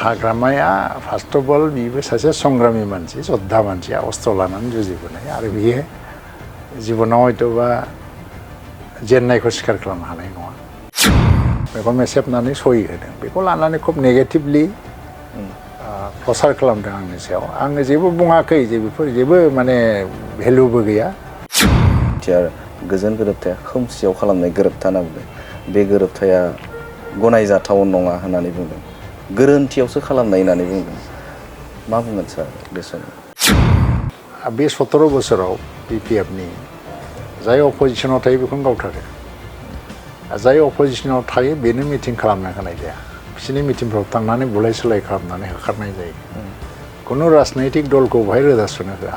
हाग्रामाया first of all बिबो सासे संग्रामी मानसि जोद्धा मानसि अस्त्र लानानै जुजिबोनाय आरो बियो जिबनाव हयतोबा जेननायखौ स्वीकार खालामनो हानाय नङा बेखौ मेसेबनानै सहि होदों बेखौ लानानै खुब नेगेटिभलि प्रसार खालामदों आंनि सायाव आङो जेबो बुङाखै जे बेफोर जेबो माने भेलुबो गैया गोजोन गोरोबथाया खोमसियाव खालामनाय गोरोबथा होनना बुंदों बे गोरोबथाया गनायजाथाव नङा होननानै बुंदों गोरोन्थियावसो खालामनाय होननानै बुंदों मा बुंगोन सार बे समाव बे 17 बोसोराव बिपिएफनि जाय अपोजिशनाव थायो बेखौनो गावथारो जाय अपोजिशनाव थायो बेनो मिटिं खालामनो होनाय जाया बिसोरनि मिटिंफ्राव थांनानै बुलाय सोलाय खालामनानै होखारनाय जायो खुनु राजनैतिक दलखौ बाहाय रोदा सुनो होआ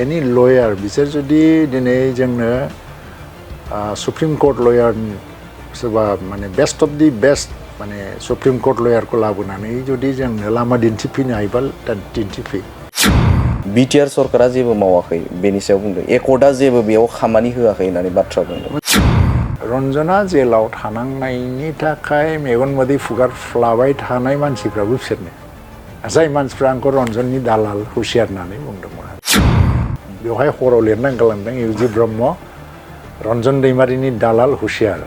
एनि लयार बिसोर जुदि दिनै जोंनो सुप्रिम कोर्ट लयार सोरबा माने बेस्ट अफ दि बेस्ट माने सुप्रिम कोर्ट लयारखौ लाबोनानै जुदि जोंनो लामा दिन्थिफैनो हायोबा दिन्थिफै बिटिआर सरकारा जेबो मावाखै बेनि सायाव बुंदों एकर्डआ जेबो बेयाव खामानि होआखै होननानै बाथ्रा बुंदों रन्जना जेलाव थानांनायनि थाखाय मेगन मोदै फुगारफ्लाबाय थानाय मानसिफ्राबो बिसोरनो जाय मानसिफ्रा आंखौ रन्जननि दालाल हुसियार होननानै बुंदोंमोन बेवहाय हराव लिरनानै गालांदों इउजि ब्रह्म रन्जन दैमारिनि दालाल हुसियार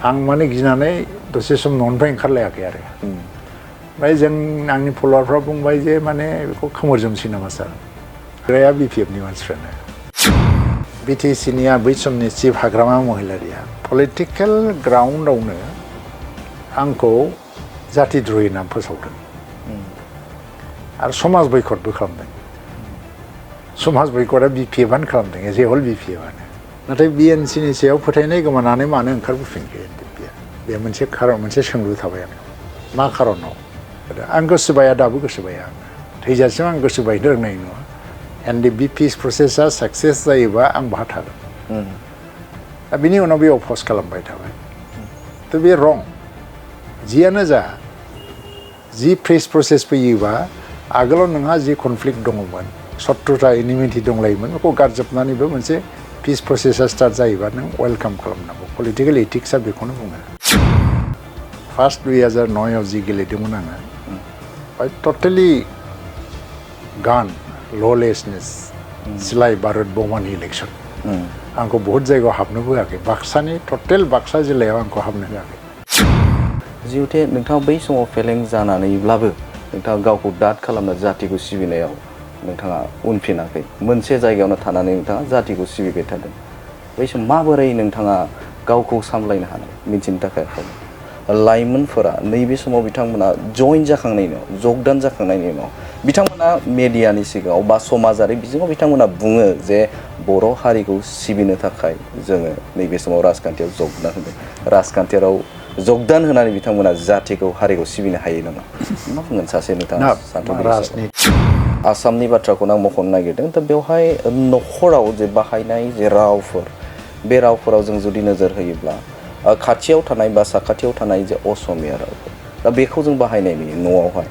आं माने गिनानै दसे सम न'निफ्राय ओंखारलायाखै आरो ओमफ्राय जों आंनि फल'वारफ्रा बुंबाय जे माने बेखौ खोमोरजोबसै नामा सार ग्राया बिपिएफनि मानसिफ्रानो बिटिसिनिया बै समनि चिफ हाग्रामा महिलारिया पलिटिकेल ग्राउन्डआवनो आंखौ जातिद्र'हि नाम फोसावदों आरो समाज बयकटबो खालामदों समाज बयकटआ बिपिएफआनो खालामदों एज ए हल बिपिएफआनो नाथाय बिएनसिनि सायाव फोथायनाय गोमानानै मानो ओंखारबोफिनखो एनडिएफबिआ बे मोनसे सोंलु थाबाय आरो मा खारनाव आं गोसो बाया दाबो गोसो बाया आं थैजासिम आं गोसो बायनो रोंनाय नङा एनडिएफबि पिस प्रसेसा साक्सेस जायोबा आं बाहा थागोन दा बिनि उनाव बे अफस खालामबाय थाबाय थ' बे रं जियानो जा जि फ्रेश प्रसेस फैयोबा आगोलाव नोंहा जि कनफ्लिक्ट दङमोन शत्रुता एनिमिटि दंलायोमोन बेखौ गारजोबनानैबो मोनसे पिस प्रसेसा स्टार्ट जायोबा नों वेलकाम खालामनांगौ पलिटिकेल एथिक्सआ बेखौनो बुङो फार्स्ट 2009आव जि गेलेदोंमोन आङो बाय टटेलि गान ललेसनेस सिलाइ भारत बमानि इलेक्सन आंखौ बहुत जायगायाव हाबनो होआखै बाक्सानि टटेल बाक्सा जिल्लायाव आंखौ हाबनो होआखै जिहेतु नोंथाङा बै समाव फेलें जानानैब्लाबो नोंथाङा गावखौ दाद खालामना जातिखौ सिबिनायाव नोंथाङा उनफिनाखै मोनसे जायगायावनो थानानै नोंथाङा जातिखौ सिबिबाय थादों बै समाव माबोरै नोंथाङा गावखौ सामलायनो हानाय मिथिनो थाखाय लाइमोनफोरा नैबे समाव बिथांमोना जइन जाखांनायनि उनाव जगदान जाखांनायनि उनाव बिथांमोना मेडियानि सिगाङाव बा समाजारि बिजोङाव बिथांमोना बुङो जे बर' हारिखौ सिबिनो थाखाय जोङो नैबे समाव राजखान्थियाव जगदान होदों राजखान्थियाव जगदान होनानै बिथांमोना जातिखौ हारिखौ सिबिनो हायो नामा मा बुंगोन सासे नोंथाङा आसामनि बाथ्राखौनो आं मख'नो नागिरदों दा बेवहाय न'खराव जे बाहायनाय जे रावफोर बे रावफोराव जों जुदि नोजोर होयोब्ला खाथियाव थानाय बा साखाथियाव थानाय जे असमिया रावफोर दा बेखौ जों बाहायनाय नुयो न'आवहाय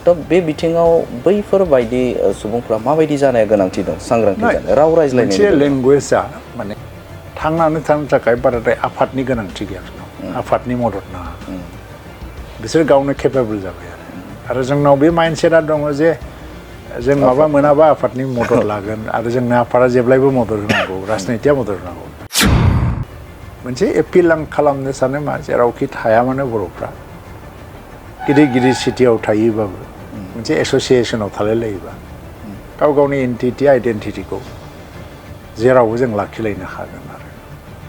दा बे बिथिङाव बैफोरबायदि सुबुंफ्रा माबायदि जानाया गोनांथि दं सांग्रांथि जानाय राव रायज्लायनाय मोनसे लेंगुवेजआ माने थांनानै थानो थाखाय बाराद्राय आफादनि गोनांथि गैया आफादनि मदद नाङा बिसोर गावनो केपेबल जाबाय आरो जोंनाव बे माइन्डसेटआ दङ जे जों माबा मोनाबा आफादनि मदद लागोन आरो जोंनो आफादा जेब्लायबो मदद होनांगौ राजनितिया मदद होनांगौ मोनसे एपिल आं खालामनो सानो मा जेरावखि थाया मानो बर'फ्रा गिदिर गिदिर सिटियाव थायोबाबो मोनसे एस'सियेसनाव थालाय लायोबा गाव गावनि एन्टिटि आइडेन्टिटिखौ जेरावबो जों लाखिलायनो हागोन आरो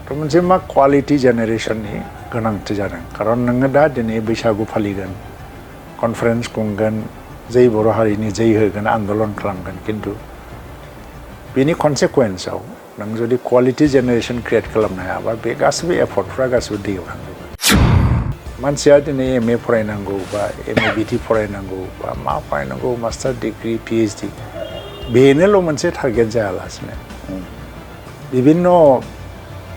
थ' मोनसे मा क्वालिटि जेनेरेसननि गोनांथि जादों खारन नोङो दा दिनै बैसागु फालिगोन कनफारेन्स खुंगोन जै बर' हारिनि जै होगोन आन्दलन खालामगोन खिन्थु बेनि कनसिकुवेन्सआव नों जुदि क्वालिटि जेनेरेसन क्रिएट खालामनो हायाबा बे गासिबो एफर्टफ्रा गासिबो दैयाव थांजोबो मानसिया दिनै एमए फरायनांगौ बा एमएबिटि फरायनांगौ बा मा फरायनांगौ मास्टार डिग्रि पिएइचडि बेनोल' मोनसे टारगेट जायालासिनो बिभिन्न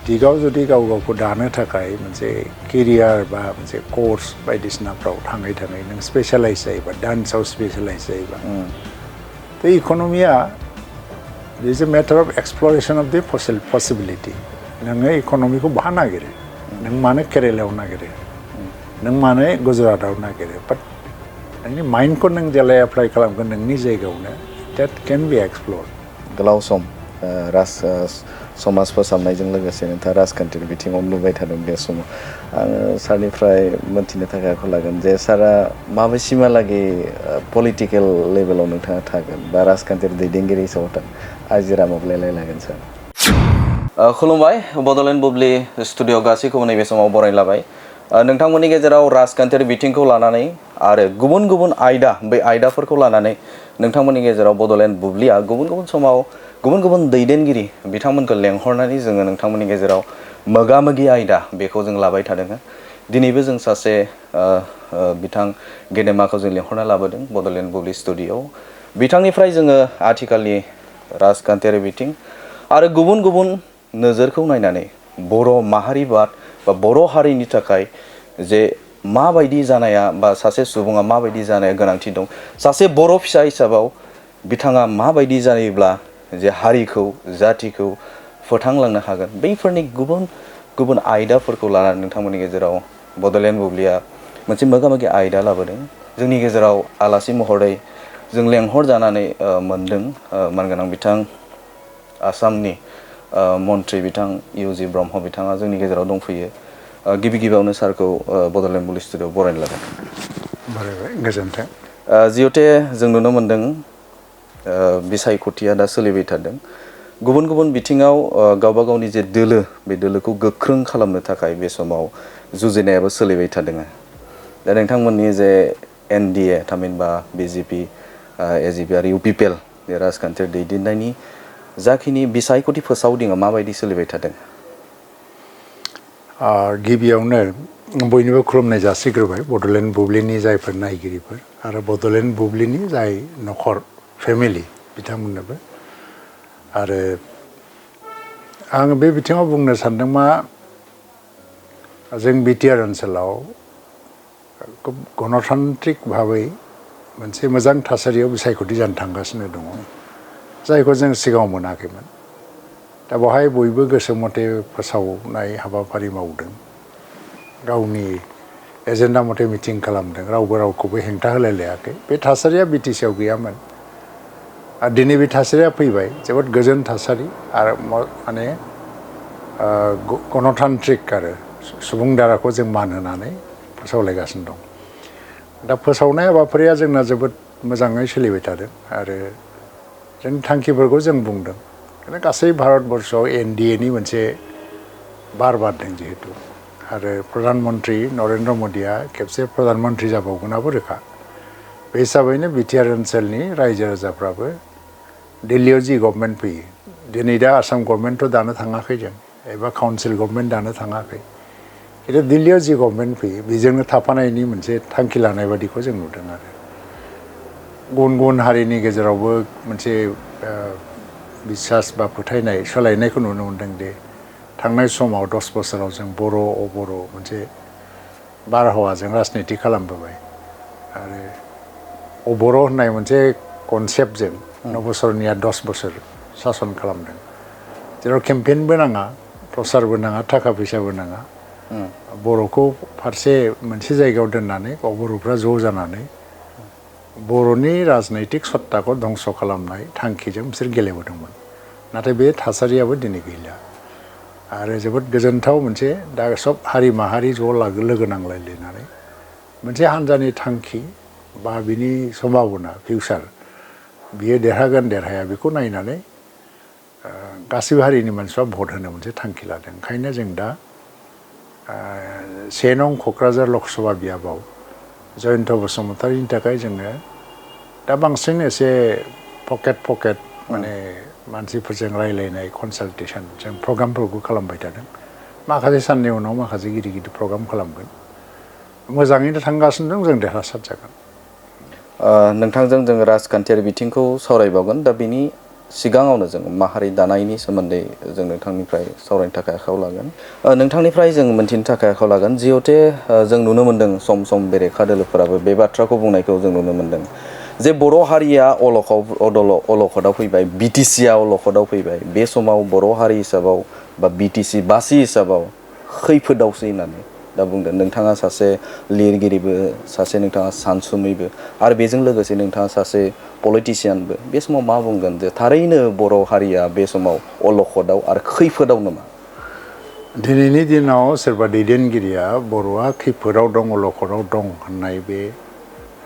दिगाव जुदि गाव गावखौ दानो थाखाय मोनसे केरियार बा मोनसे कर्स बायदिसिनाफ्राव थाङै थाङै नों स्पेसियालाइज जायोबा डान्सआव स्पेसियालाइज जायोबा थ' इक'नमिया is a matter of exploration of the possibility नोङो इक'नमिखौ बहा नागिरो नों मानो केरेलायाव नागिरो नों मानो गुजरातआव नागिरो बाट नोंनि माइन्डखौ नों जेला एप्लाइ खालामगोन नोंनि जायगायावनो देट केन बि एक्सप्लर गोलाव सम समाज फोसाबनायजों लोगोसे नोंथाङा राजखान्थिनि बिथिङाव नुबाय थादों बे समाव आङो सारनिफ्राय मोन्थिनो थाखाय आखायाव लागोन जे सारा माबेसिमहालागै पलिटिकेल लेभेलाव नोंथाङा थागोन बा राजखान्थियारि दैदेनगिरि हिसाबै थागोन आजिरा मोब्लायलाय लागोन सार खुलुमबाय बड'लेण्ड बुब्लि स्टुडिअ गासैखौबो नैबे समाव बरायना लाबाय नोंथांमोननि गेजेराव राजखान्थियारि बिथिंखौ लानानै आरो गुबुन गुबुन आयदा बै आयदाफोरखौ लानानै नोंथांमोननि गेजेराव बड'लेण्ड बुब्लिया गुबुन गुबुन समाव गुबुन गुबुन दैदेनगिरि बिथांमोनखौ लेंहरनानै जोङो नोंथांमोननि गेजेराव मोगा-मोगि आयदा बेखौ जों लाबाय थादों दिनैबो जों सासे बिथां गेदेमाखौ जों लेंहरना लाबोदों बड'लेण्ड बुब्लि स्टुडिअ बिथांनिफ्राय जोङो आथिखालनि राजखान्थियारि बिथिं आरो गुबुन गुबुन नोजोरखौ नायनानै बर' माहारिबाद बा बर' हारिनि थाखाय जे माबायदि जानाया बा सासे सुबुङा माबायदि जानाया गोनांथि दं सासे बर' फिसा हिसाबाव बिथाङा माबायदि जायोब्ला जे हारिखौ जातिखौ फोथांलांनो हागोन बैफोरनि गुबुन गुबुन आयदाफोरखौ लानानै नोंथांमोननि गेजेराव बड'लेण्ड बुब्लिया मोनसे मोगा-मोगि आयदा लाबोदों जोंनि गेजेराव आलासि महरै जों लेंहरजानानै मोनदों मानगोनां बिथां आसामनि मन्त्रि बिथां इउ.जि. ब्रह्म बिथाङा जोंनि गेजेराव दंफैयो गिबि गिबियावनो सारखौ बड'लेण्ड बुब्लि स्टुडिअ बरायनो लादों बरायबाय गोजोन्थों जिहेतु जों नुनो मोन्दों बिसायख'थिया दा सोलिबाय थादों गुबुन गुबुन बिथिङाव गावबा गावनि जे दोलो बे दोलोखौ गोख्रों खालामनो थाखाय बे समाव जुजिनायाबो सोलिबाय थादों दा नोंथांमोननि जे NDA थामहिनबा BJP AJP आरो UPPL बे राजखान्थियारि दैदेननायनि जाखिनि बिसायख'थि फोसावदिङा माबायदि सोलिबाय थादों गिबियावनो बयनिबो खुलुमनाय जासिग्रोबाय बड'लेण्ड बुब्लिनि जायफोर नायगिरिफोर आरो बड'लेण्ड बुब्लिनि जाय न'खर फेमिलि बिथांमोननोबो आरो आङो बे बिथिङाव बुंनो सानदों मा जों बिटिआर ओनसोलाव खुब गणतान्त्रिक भाबै मोनसे मोजां थासारियाव बिसायख'थि जानो थांगासिनो दङ जायखौ जों सिगाङाव मोनाखैमोन दा बेवहाय बयबो गोसो मथे फोसावनाय हाबाफारि मावदों गावनि एजेन्डा मथे मिटिं खालामदों रावबो रावखौबो हेंथा होलायलायाखै बे थासारिया बिटिसिआव गैयामोन आरो दिनै बे थासारिया फैबाय जोबोद गोजोन थासारि आरो माने गणतान्त्रिक आरो सुबुं दाराखौ जों मान होनानै फोसावलायगासिनो दं दा फोसावनाय हाबाफारिया जोंना जोबोद मोजाङै सोलिबाय थादों आरो जोंनि थांखिफोरखौ जों बुंदों गासै भारतबर्षआव NDA-नि मोनसे बार बारदों जिहेतु आरो प्रधान मन्त्रि नरेन्द्र मदिया खेबसे प्रधान मन्त्रि जाबावगोनाबो रोखा बे हिसाबैनो बिटिआर ओनसोलनि रायजो राजाफ्राबो दिल्लीयाव जि गभर्नमेन्ट फैयो दिनै दा आसाम गभर्नमेन्टथ' दानो थाङाखै जों एबा काउन्सिल गभर्नमेन्ट दानो थाङाखै खिन्थु दिल्लीयाव जि गभर्नमेन्ट फैयो बेजोंनो थाफानायनि मोनसे थांखि लानाय बादिखौ जों नुदों आरो गुबुन गुबुन हारिनि गेजेरावबो मोनसे बिसास बा फोथायनाय सोलायनायखौ नुनो मोन्दों दे थांनाय समाव 10 बोसोराव जों बर' अबर' मोनसे बारहावाजों राजनिति खालामबोबाय आरो अबर' होननाय मोनसे कनसेप्टजों 9 बोसोरनिया 10 बोसोर सासन खालामदों जेराव केम्पेइनबो नाङा प्रसारबो नाङा थाखा फैसाबो नाङा बर'खौ फारसे मोनसे जायगायाव दोननानै बर'फ्रा ज' जानानै बर'नि राजनैतिक सत्ताखौ धंस' खालामनाय थांखिजों बिसोर गेलेबोदोंमोन नाथाय बे थासारियाबो दिनै गैला आरो जोबोद गोजोनथाव मोनसे दा सब हारि माहारि ज' लोगो नांलायलायनानै मोनसे हान्जानि थांखि बा बिनि सम्भाबना फिउचार बियो देरहागोन देरहाया बेखौ नायनानै गासैबो हारिनि मानसिफ्रा भट होनो मोनसे थांखि लादों ओंखायनो जों दा 1 नं क'क्राझार लकसभा बियाबाव जयन्त बसुमतारीनि थाखाय जोङो दा बांसिन एसे पकेट माने मानसिफोरजों रायलायनाय कनसालटेसन जों प्रग्रामफोरखौ खालामबाय थादों माखासे साननि उनाव माखासे गिदिर गिदिर प्रग्राम खालामगोन मोजाङैनो थांगासिनो दं जों देरहासार जागोन नोंथांजों जों राजखान्थियारि बिथिंखौ सावरायबावगोन दा बिनि सिगाङावनो जों माहारि दानायनि सोमोन्दै जों नोंथांनिफ्राय सावरायनो थाखाय आखायाव लागोन नोंथांनिफ्राय जों मोनथिनो थाखाय आखायाव लागोन जिहेतु जों नुनो मोन्दों सम सम बेरेखा दोलोफोराबो बे बाथ्राखौ बुंनायखौ जों नुनो मोन्दों जे बर' हारिया अलखदाव फैबाय बिटिसिआ अलखदाव फैबाय बे समाव बर' हारि हिसाबाव बा बिटिसि बासि हिसाबाव खैफोदावसै होननानै दा बुंदों नोंथाङा सासे लिरगिरिबो सासे नोंथाङा सानसुमैबो आरो बेजों लोगोसे नोंथाङा सासे पलिटिसियानबो बे समाव मा बुंगोन जे थारैनो बर' हारिया बे समाव अलखदाव आरो खैफोदाव नामा? दिनैनि दिनाव सोरबा दैदेनगिरिया बर'आ खैफोदाव दं अलखदाव दं होननाय बे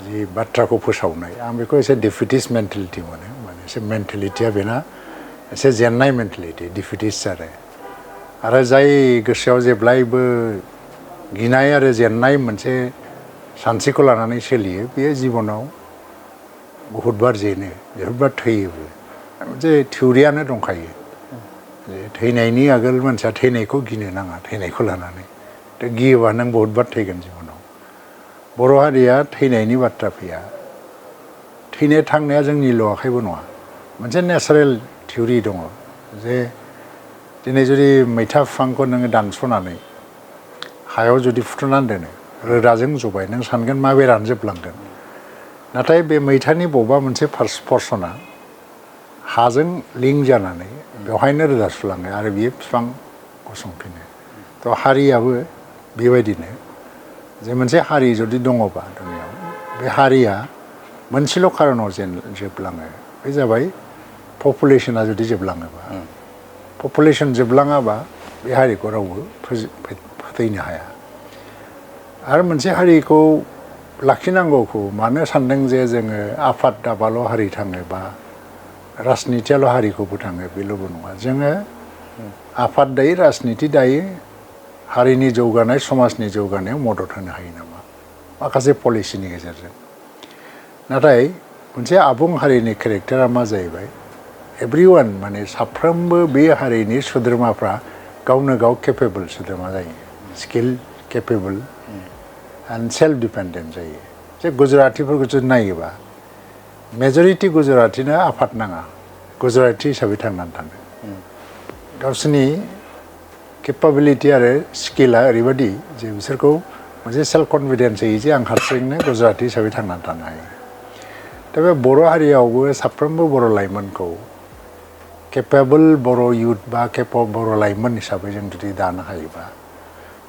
जि बाथ्राखौ फोसावनाय आं बेखौ एसे डिफिटिस्ट मेन्टेलिटि मोनो माने एसे मेन्टेलिटिया बेना एसे जेननाय मेन्टेलिटि डिफिटिस्ट आरो जाय गोसोआव जेब्लायबो गिनाय आरो जेननाय मोनसे सानस्रिखौ लानानै सोलियो बेयो जिबनाव बहुतबार जेनो बहुतबार थैयोबो मोनसे थिउरियानो दंखायो जे थैनायनि आगोल मानसिया थैनायखौ गिनो नाङा थैनायखौ लानानै दा गियोबा नों बहुतबार थैगोन जिबनाव बर' हारिया थैनायनि बाथ्रा फैया थैनाय थांनाया जोंनिल' आखाइबो नङा मोनसे नेचारेल थिउरि दङ जे दिनै जुदि मैथा बिफांखौ नोङो दानस'नानै हायाव जुदि फुथुनानै दोनो रोदाजों जबाय नों सानगोन मा बे रानजोबलांगोन नाथाय बे मैथानि बबेबा मोनसे पर्सना हाजों लिंक जानानै बेवहायनो रोदा सुलाङो आरो बियो बिफां गसंफिनो थ' हारियाबो बेबायदिनो जे मोनसे हारि जुदि दङबा दुनियाव बे हारिया मोनसेल' खारनाव जोबलाङो बे जाबाय पपुलेसना जुदि जोबलाङोबा पपुलेसन जोबलाङाबा बे हारिखौ रावबो फोथैनो हाया आरो मोनसे हारिखौ लाखिनांगौखौ मानो सानदों जे जोङो आफाद दाबाल' हारि थाङोबा राजनितियाल' हारिखौ फोथाङो बेल'बो नङा जोङो आफाद दायो राजनिति दायो हारिनि जौगानाय समाजनि जौगानायाव मदद होनो हायो नामा माखासे पलिसिनि गेजेरजों नाथाय मोनसे आबुं हारिनि केरेक्टारा मा जाहैबाय एभ्रिवान माने साफ्रोमबो बे हारिनि सोद्रोमाफ्रा गावनो गाव केपेबल सोद्रोमा जायो skill capable and self dependent जायो जे गुजरातिफोरखौ जुदि नायोबा मेजरिटि गुजरातिनो आफाद नाङा गुजराति हिसाबै थांनानै थानो गावसोरनि केपाबिलिटि आरो स्किला ओरैबायदि जे बिसोरखौ मोनसे सेल्फ कनफिडेन्स होयो जे आं हारसिंनो गुजराति हिसाबै थांनानै थानो हायो दा बे बर' हारियावबो साफ्रोमबो बर' लाइमोनखौ केपेबल बर' इउथ बा बर' लाइमोन हिसाबै जों जुदि दानो हायोबा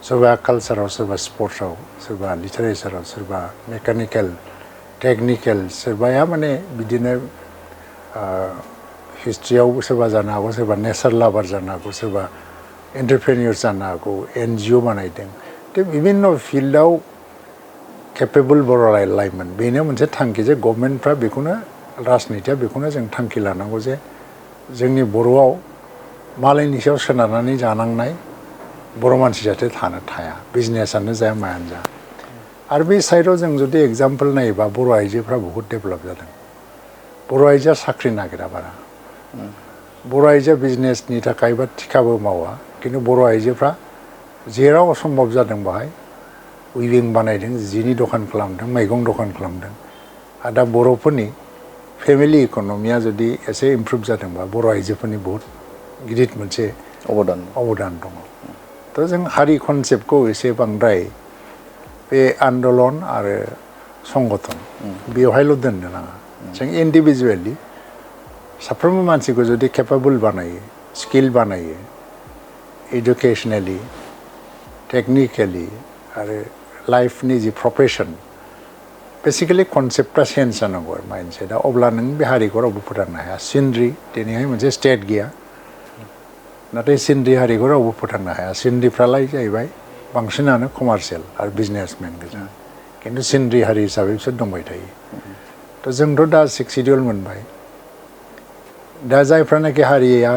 सोरबा कालसाराव सोरबा स्पर्ट्सआव सोरबा लिटारेचाराव सोरबा मेकानिकेल टेकनिकेल सोरबाया माने बिदिनो हिस्ट्रियाव सोरबा जानो हागौ सोरबा नेचार लाभार जानो हागौ सोरबा एन्टारप्रेनियर जानो हागौ NGO बानायदों थ' बिभिन्न फिल्डआव केपेबल बर' लाइमोन बेनो मोनसे थांखि जे गभर्नमेन्टफ्रा बेखौनो राजनितिया बेखौनो जों थांखि लानांगौ जे जोंनि बर'आव मालायनि सायाव सोनारनानै जानांनाय बर' मानसि जाहाथे थाया बिजनेसानो जाया मायानो जा आरो बे साइडआव जों जुदि एग्जाम्पल नायोबा बर' आइजोफ्रा बहुद डेभेलप जादों बर' आइजोआ साख्रि नागिरा बारा बर' आइजोआ बिजनेसनि थाखाय बा थिखाबो मावा खिन्थु बर' आइजोफ्रा जेराव असम्भब जादों बाहाय उइभिं बानायदों जिनि दखान खालामदों मैगं दखान खालामदों आरो दा बर'फोरनि फेमिलि इकनमिया जुदि एसे इमप्रुभ जादोंबा बर' आइजोफोरनि बहुत गिदिर मोनसे अबदान दङ थ' जों हारि कनसेप्टखौ एसे बांद्राय बे आन्दलन आरो संगठन बेवहायल' दोननो नाङा जों इन्डिभिजुवेलि साफ्रोमबो मानसिखौ जुदि केपेबल बानायो स्किल बानायो इडुकेसनेलि टेकनिकेलि आरो लाइफनि जि प्रफेसन बेसिकेलि कनसेप्टआ चेन्ज जानांगौ आरो माइन्डसेटआ अब्ला नों बे हारिखौ रावबो फोथांनो हाया सिनरि दिनैहाय मोनसे स्टेट गैया नाथाय सिनरि हारिखौ रावबो फोथांनो हाया सिनरिफ्रालाय जाहैबाय बांसिनानो कमार्सियेल आरो बिजनेसमेन गोजा खिन्थु सिनरि हारि हिसाबै बिसोर दंबाय थायो थ' जोंथ' दा 6 शिडिउल मोनबाय दा जायफ्रानाखि हारिया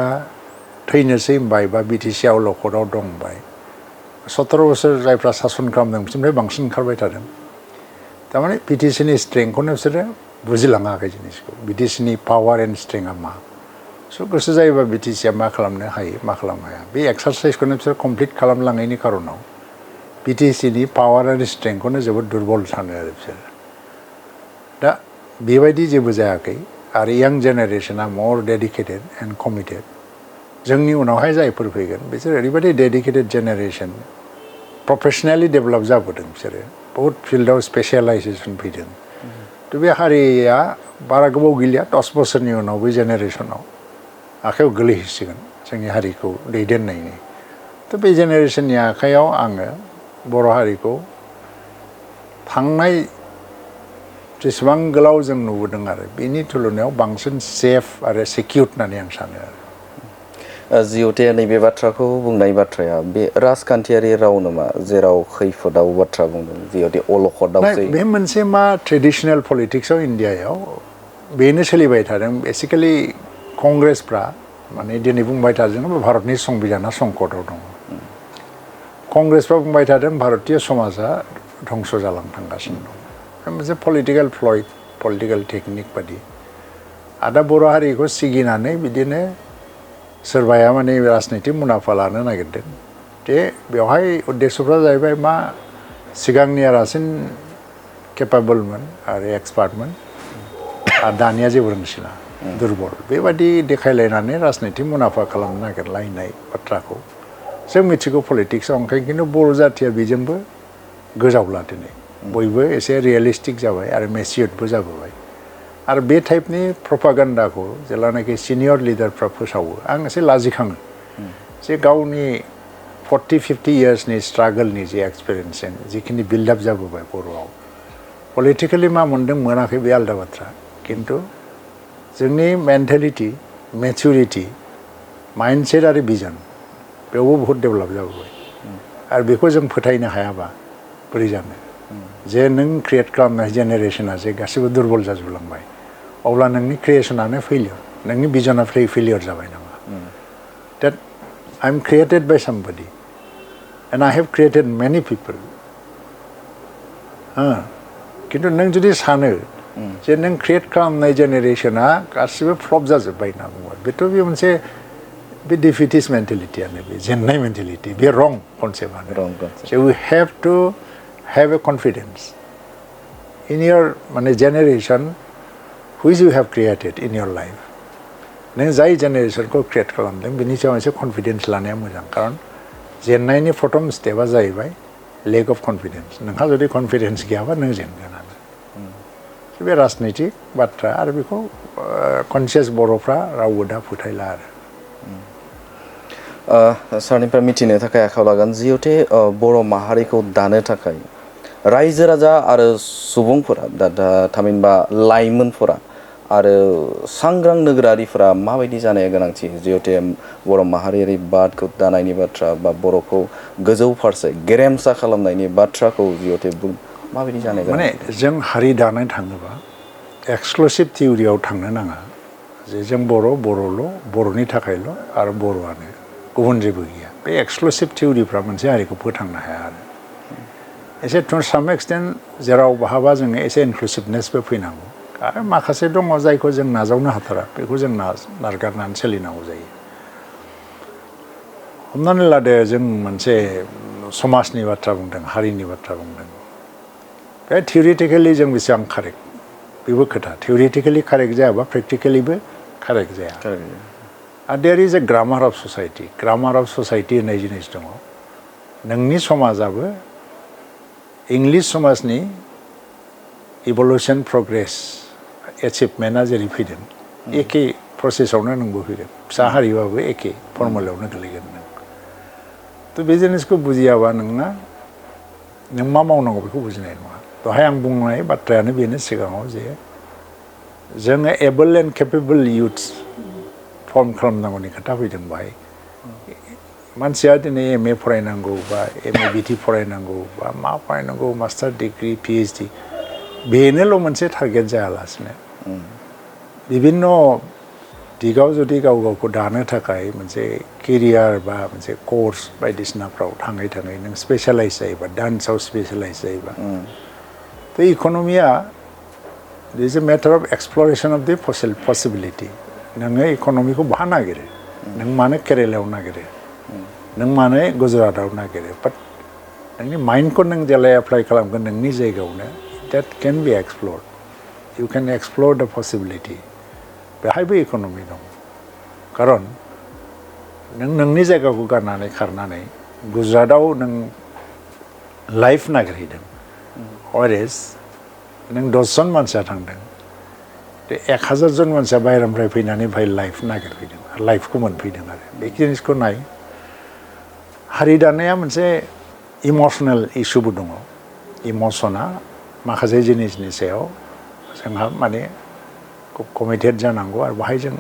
थैनोसै होनबाय बा BTC अलखदाव दंबाय 17 बोसोर जायफ्रा सासन खालामदों बिसोरनिफ्राय बांसिन ओंखारबाय थादों थारमाने BTCनि स्ट्रेंथखौनो बिसोरो बुजिलाङाखै जिनिसखौ BTCनि पावार एन्ड स्ट्रेंथआ मा स' गोसो जायोबा BTCआ मा खालामनो हायो मा खालामनो हाया बे एक्सारसाइसखौनो बिसोर कमप्लिट खालामलाङैनि खारनाव BTCनि पावार आरो स्ट्रेंथखौनो जोबोद दुरबल सानो आरो बिसोर दा बेबायदि जेबो जायाखै आरो यां जेनेरेसना मर डेडिकेटेड एन्ड कमिटेड जोंनि उनावहाय जायफोर फैगोन बिसोर ओरैबायदि डेडिकेटेड जेनेरेसन प्रफेसनेलि डेभेलप जाबोदों बिसोरो बहुत फिल्डआव स्पेसियेलाइजेसन फैदों थ' बे हारिया बारा गोबाव गैलिया 10 बोसोरनि उनाव बे जेनेरेसनाव आखायाव गोलैहैसिगोन जोंनि हारिखौ दैदेननायनि थ' बे जेनेरेसननि आखायाव आङो बर' हारिखौ थांनाय जेसेबां गोलाव जों नुबोदों आरो बेनि तुलनायाव बांसिन सेफ आरो सिकिउर होननानै आं सानो आरो जिहेते नैबे बाथ्राखौ बुंनाय बाथ्राया बे राजखान्थियारि राव नामा जेराव खैफोदाव बाथ्रा बुंदों जिहेते अलखदावसै बे मोनसे मा ट्रेडिशनेल पलिटिक्सआव इन्डियायाव बेनो सोलिबाय थादों बेसिकेलि कंग्रेसफ्रा माने दिनै बुंबाय थादों भारतनि संबिधाना संकटआव दं कंग्रेसफ्रा बुंबाय थादों भारतीय समाजा धंस जालांगासिनो दं बे मोनसे पलिटिकेल फ्लइड पलिटिकेल टेकनिक बादि आदा बर' हारिखौ सिगिनानै बिदिनो सोरबाया माने राजनितिक मुलाम्फा लानो नागिरदों जे बेवहाय उद्देश्यफ्रा जाहैबाय मा सिगांनिया रासिन केपेबलमोन आरो एक्सपार्टमोन आरो दानिया जेबो रोंसिना दुर्बल बेबादि देखायलायनानै राजनितिक मुलाम्फा खालामनो नागिरलायनाय बाथ्राखौ जों मिथिगौ पलिटिक्सआव ओंखायनो खिन्थु बर' जाथिया बेजोंबो गोजावला दिनै बयबो एसे रियेलिस्टिक जाबाय आरो मेचियर्डबो जाबोबाय आरो बे टाइपनि प्रपागान्डाखौ जेब्लानाखि सिनियर लिडारफ्रा फोसावो आं एसे लाजिखाङो जे गावनि 40-50 इयार्सनि स्ट्रागोलनि जे एक्सपिरियेन्स जिखिनि बिल्डआप जाबोबाय बर'आव पलिटिकेलि मा मोनदों मोनाखै बे आलादा बाथ्रा खिन्थु जोंनि मेन्टेलिटि मेचुरिटि माइन्डसेट आरो भिजन बेयावबो बहुत डेभेलप जाबोबाय आरो बेखौ जों फोथायनो हायाबा बोरै जानो जे नों क्रिएट खालामनाय जेनेरेसना जे गासिबो दुर्बल जाजोबलांबाय अब्ला नोंनि क्रिएसनानो फेलियर नोंनि भिजना फेलियर जाबाय नामा that I'm created by somebody and I have created many people खिन्थु नों जुदि सानो जे नों क्रिएट खालामनाय जेनेरेसना गासिबो फ्लप जाजोब्बाय होनना बुङो बेथ' बे मोनसे बे डिफिटिस मेन्टेलिटियानो बे जेननाय मेन्टेलिटि बे रं कनसेप्टआनो so we have to have a confidence in your माने generation which you have created in your life नों जाय जेनेरेसनखौ क्रिएट खालामदों बेनि सायाव एसे कनफिडेन्स लानाया मोजां खारन जेननायनि प्रथम स्टेपआ जाहैबाय लेक अफ कनफिडेन्स नोंहा जुदि कनफिडेन्स गैयाबा नों जेनगोनानो बे राजनितिक बाथ्रा आरो बेखौ कनसियास बर'फ्रा रावबो दा फोथायला आरो सारनिफ्राय मिथिनो थाखाय आखायाव लागोन जिहेते बर' माहारिखौ दानो थाखाय रायजो राजा आरो सुबुंफोरा दा थामहिनबा लाइमोनफोरा आरो सांग्रां नोगोरारिफोरा माबायदि जानाया गोनांथि जिहेते बर' माहारियारि बादखौ दानायनि बाथ्रा बा बर'खौ गोजौ फारसे गेरेमसा खालामनायनि बाथ्राखौ जिहेते माबायदि जानाया माने जों हारि दानाय थाङोबा एक्सक्लुसिभ थिउरियाव थांनो नाङा जे जों बर'ल' बर'नि थाखायल' आरो बर'आनो गुबुन जेबो गैया बे एक्सक्लुसिभ थिउरिफ्रा मोनसे हारिखौ फोथांनो हाया आरो एसे टु साम एक्सटेन्ट जेराव बहाबा जोङो एसे इनक्लुसिभनेसबो फैनांगौ आरो माखासे दङ जायखौ जों नाजावनो हाथारा बेखौ जों नारगारनानै सोलिनांगौ जायो हमनानै लादो जों मोनसे समाजनि बाथ्रा बुंदों हारिनि बाथ्रा बुंदों बे थिउरिटिकेलि जों बेसेबां कारेक्ट बेबो खोथा थिउरिटिकेलि कारेक्ट जायाबा प्रेक्टिकेलिबो कारेक्ट जाया आरो there is a grammar of society होननाय जिनिस दङ नोंनि समाजाबो इंलिश समाजनि इभलिउसन प्रग्रेस एचिभमेन्टआ जेरै फैदों एखे प्रसेसआवनो नोंबो फैगोन फिसा हारिबाबो एखे फर्मुलायावनो गोलैगोन नों थ' बे जिनिसखौ बुजियाबा नोंना नों मा मावनांगौ बेखौ बुजिनाय नङा दहाय आं बुंनाय बाथ्रायानो बेनो सिगाङाव जे जोङो एबोल एन्ड केपेबल इयुथ्स फर्म खालामनांगौनि खोथा फैदों बाहाय मानसिया दिनै एम ए फरायनांगौ बा एम ए बिटि फरायनांगौ बा मा फरायनांगौ मास्टार डिग्रि पिएइचडि बेनोल' मोनसे टारगेट जायालासिनो बिभिन्न दिगाव जुदि गाव गावखौ दानो थाखाय मोनसे केरियार बा मोनसे कर्स बायदिसिनाफ्राव थाङै थाङै नों स्पेसियालाइज जायोबा डान्सआव स्पेसियालाइज जायोबा थ' इक'नमिया is a matter of exploration of the possibility नोङो इक'नमिखौ बहा नागिरो नों मानो केरेलायाव नागिरो नों मानो गुजरातआव नागिरो बाट नोंनि माइन्डखौ नों जेला एप्लाइ खालामगोन नोंनि जायगायावनो that can be explored. You can explore the possibility. बेहायबो इक'नमि दं खारन नों नोंनि जायगाखौ गारनानै खारनानै गुजरातआव नों लाइफ नागिरहैदों अरेज नों 10 जन मानसिया थांदों 1000 जन मानसिया बाहेरानिफ्राय फैनानै बेहाय लाइफ नागिरफैदों लाइफखौ मोनफैदों आरो बे जिनिसखौ नाय हारि दानाया मोनसे इमसनेल इस्युबो दङ इमसना माखासे जिनिसनि सायाव जोंहा माने कमिटेड जानांगौ आरो बाहाय जों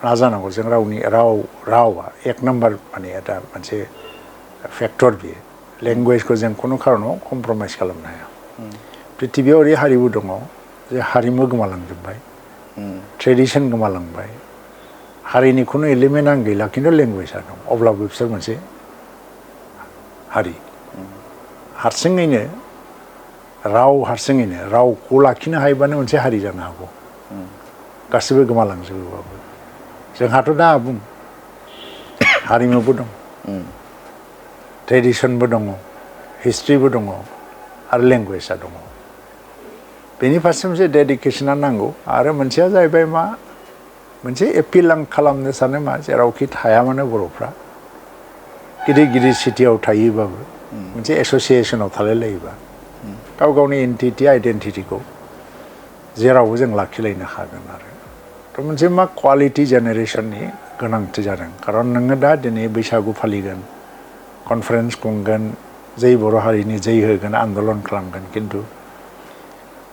नाजानांगौ जों रावा एक नाम्बार माने दा मोनसे फेक्टर बियो लेंगुवेजखौ जों खुनु खारनाव कमप्रमाइज खालामनो हाया प्रिथिबियाव ओरै हारिबो दङ जे हारिमु गोमालांजोब्बाय ट्रेडिसन गोमालांबाय हारिनि खुनु एलिमेन्टआनो गैला खिन्थु लेंगुवेजआ दं अब्लाबो बिसोर मोनसे हारि हारसिङैनो हारसिङैनो रावखौ लाखिनो हायोबानो मोनसे हारि जानो हागौ गासिबो गोमालांजोबोबाबो जोंहाथ' दा आबुं हारिमुबो दं ट्रेडिसनबो दङ हिस्ट्रिबो दङ आरो लेंगुवेजआ दङ बेनि फारसे मोनसे डेडिकेसना नांगौ आरो मोनसेया जाहैबाय मा मोनसे एपिल आं खालामनो सानो मा जेरावखि थाया मानो बर'फ्रा गिदिर गिदिर सिटियाव थायोबाबो मोनसे एस'सियेसनाव थालाय लायोबा गाव गावनि एन्टिटि आइडेन्टिटिखौ जेरावबो जों लाखिलायनो हागोन आरो थ' मोनसे मा क्वालिटि जेनेरेसननि गोनांथि जादों खारन नोङो दा दिनै बैसागु फालिगोन कनफारेन्स खुंगोन जै बर' हारिनि जै होगोन आन्दलन खालामगोन खिन्थु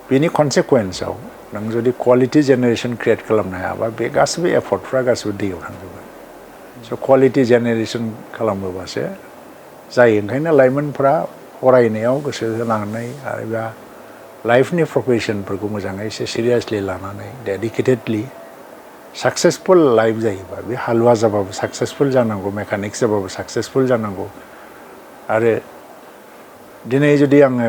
बेनि कनसिकुवेन्सआव नों जुदि क्वालिटि जेनेरेसन क्रिएट खालामनो हायाबा बे गासिबो एफर्टफ्रा गासिबो दैयाव थांजोबगोन स' क्वालिटि जेनेरेसन खालामोबासो जायो ओंखायनो लाइमोनफ्रा फरायनायाव गोसो होनानै आरो बा लाइफनि प्रफेसनफोरखौ मोजाङै एसे सिरियासलि लानानै डेडिकेटेडलि साक्सेसफुल लाइफ जायोबा बे हालुवा जाबाबो साक्सेसफुल जानांगौ मेकानिक्स जाबाबो साक्सेसफुल जानांगौ आरो दिनै जुदि आङो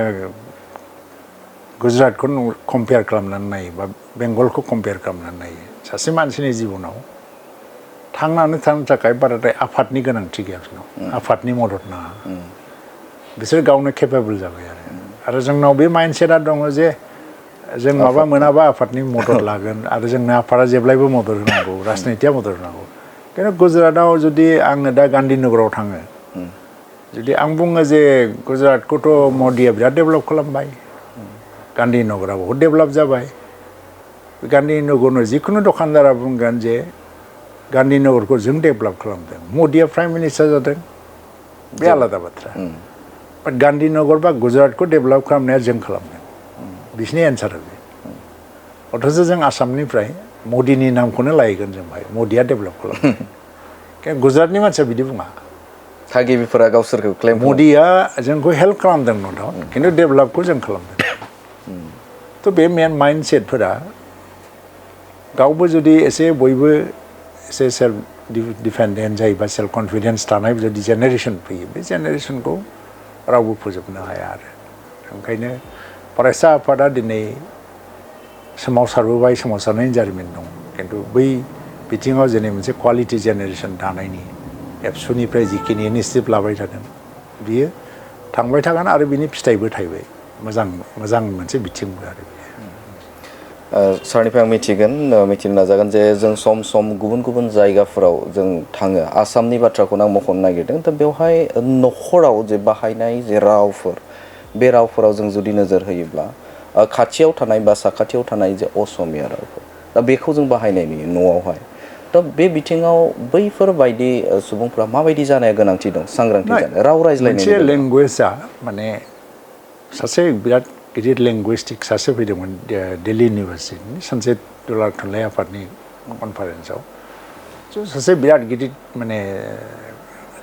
गुजरातखौ कम्पेयार खालामनानै नायो बा बेंगलखौ कम्पेयार खालामनानै नायो सासे मानसिनि जिबनाव थांनानै थानो थाखाय बाराद्राय आफादनि गोनांथि गैया बिसोरनाव आफादनि मदद नाङा बिसोर गावनो केपेबल जाबाय आरो जोंनाव बे माइन्डसेटआ दङ जे जों माबा मोनाबा आफादनि मदद लागोन आरो जोंनो आफादा जेब्लायबो मदद होनांगौ राजनितिया मदद होनांगौ खिन्थु गुजरातआव जुदि आङो दा गान्धीनगराव थाङो जुदि आं बुङो जे गुजरातखौथ' मदिया बिराद डेभेलप खालामबाय गान्धीनगरा बहुद डेभेलप जाबाय गान्धीनगरनो जिखुनु दखानदारा बुंगोन जे गान्धीनगरखौ जों डेभेलप खालामदों मदिया प्राइम मिनिस्टार जादों बे आलादा बाथ्रा बाट गान्धीनगर बा गुजरातखौ डेभेलप खालामनाया जों खालामदों बिसिनि एन्सारा बे अथच जों आसामनिफ्राय मदिनि नामखौनो लायगोन जों बाहाय मदिया डेभेलप खालामदों गुजरातनि मानसिया बिदि बुङा थागिबिफोरा गावसोरखौ क्लेम मदिया जोंखौ हेल्प खालामदों न' डाउट खिन्थु डेभेलपखौ जों खालामदों थ' बे मेन माइन्डसेटफोरा गावबो जुदि एसे बयबो एसे सेल्फ डिपेन्डेन्ट जायोबा सेल्फ कनफिडेन्स थानाय जुदि जेनेरेसन फैयो बे जेनेरेसनखौ रावबो फोजोबनो हाया आरो ओंखायनो फरायसा आफादा दिनै सोमावसारबोबाय सोमावसारनायनि जारिमिन दं खिन्थु बै बिथिङाव दिनै मोनसे क्वालिटि जेनेरेसन दानायनि एबसुनिफ्राय जिखिनि इनिसिएटिभ लाबाय थादों बियो थांबाय थागोन आरो बिनि फिथाइबो थायबाय मोजां मोनसे बिथिंबो आरो सारनिफ्राय आं मिथिनो नाजागोन जे जों सम सम गुबुन गुबुन जायगाफोराव जों थाङो आसामनि बाथ्राखौनो आं मख'नो नागिरदों दा बेवहाय न'खराव जे बाहायनाय जे रावफोर बे रावफोराव जों जुदि नोजोर होयोब्ला खाथियाव थानाय बा साखाथियाव थानाय जे असमिया रावफोर दा बेखौ जों बाहायनाय नुयो न'आवहाय दा बे बिथिङाव बैफोरबायदि सुबुंफ्रा माबायदि जानाया गोनांथि दं सांग्रांथि जानाय राव रायज्लायनाय मोनसे लेंगुवेजआ माने सासे बिराद गिदिर लेंगुइस्टिक सासे फैदोंमोन दिल्ली इउनिभार्सिटिनि सानसे दुलार थुनलाइ आफादनि कनफारेन्सआव सासे बिराद गिदिर माने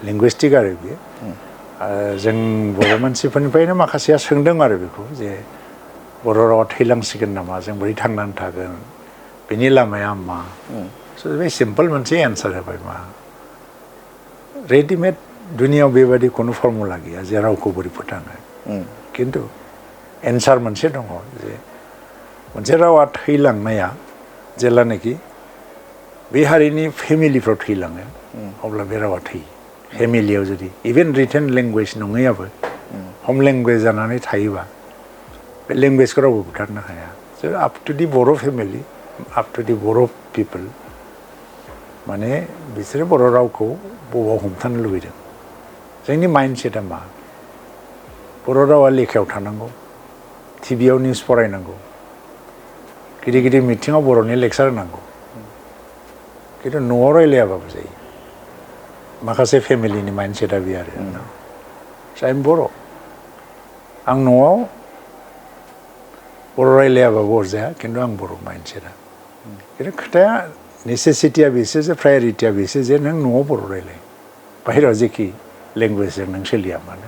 लेंगुइस्टिक आरो बियो जों बर' मानसिफोरनिफ्रायनो माखासेया सोंदों आरो बेखौ जे बर' रावा थैलांसिगोन नामा जों बोरै थांनानै थागोन बेनि लामाया मा स' बे सिम्पल मोनसे एन्सार होबाय मा रेडिमेड दुनियाव बेबायदि खुनु फर्मुला गैया जे रावखौ बोरै फोथाङो खिन्थु एन्सार मोनसे दङ जे मोनसे रावा थैलांनाया जेब्लानाखि बे हारिनि फेमिलिफ्राव थैलाङो अब्ला बे रावा थैयो फेमिलियाव जुदि इभेन रिटेन लेंगुवेज नङैयाबो हम लेंगुवेज जानानै थायोबा बे लेंगुवेजखौ रावबो बुथारनो हाया so' up to the Bodo' family up to the Bodo' people माने बिसोरो बर' रावखौ बबाव हमथानो लुबैदों जोंनि माइन्डसेटआ मा बर' रावा लेखायाव थानांगौ टिभियाव निउस फरायनांगौ गिदिर गिदिर मिटिङाव बर'नि लेक्सार होनांगौ खिन्थु न'आव रायलायाबाबो जायो माखासे फेमिलिनि माइन्डसेटआ बे आरो I'm बर' आं न'आव बर' रायलायाबाबो अरजाया खिन्थु आं बर' मानसिया खिन्थु खोथाया नेसेसिटिया बेसो जे प्रायरिटिया बेसो जे नों न'आव बर' रायलाय बाहेरायाव जेखि लेंगुवेजजों नों सोलिया मानो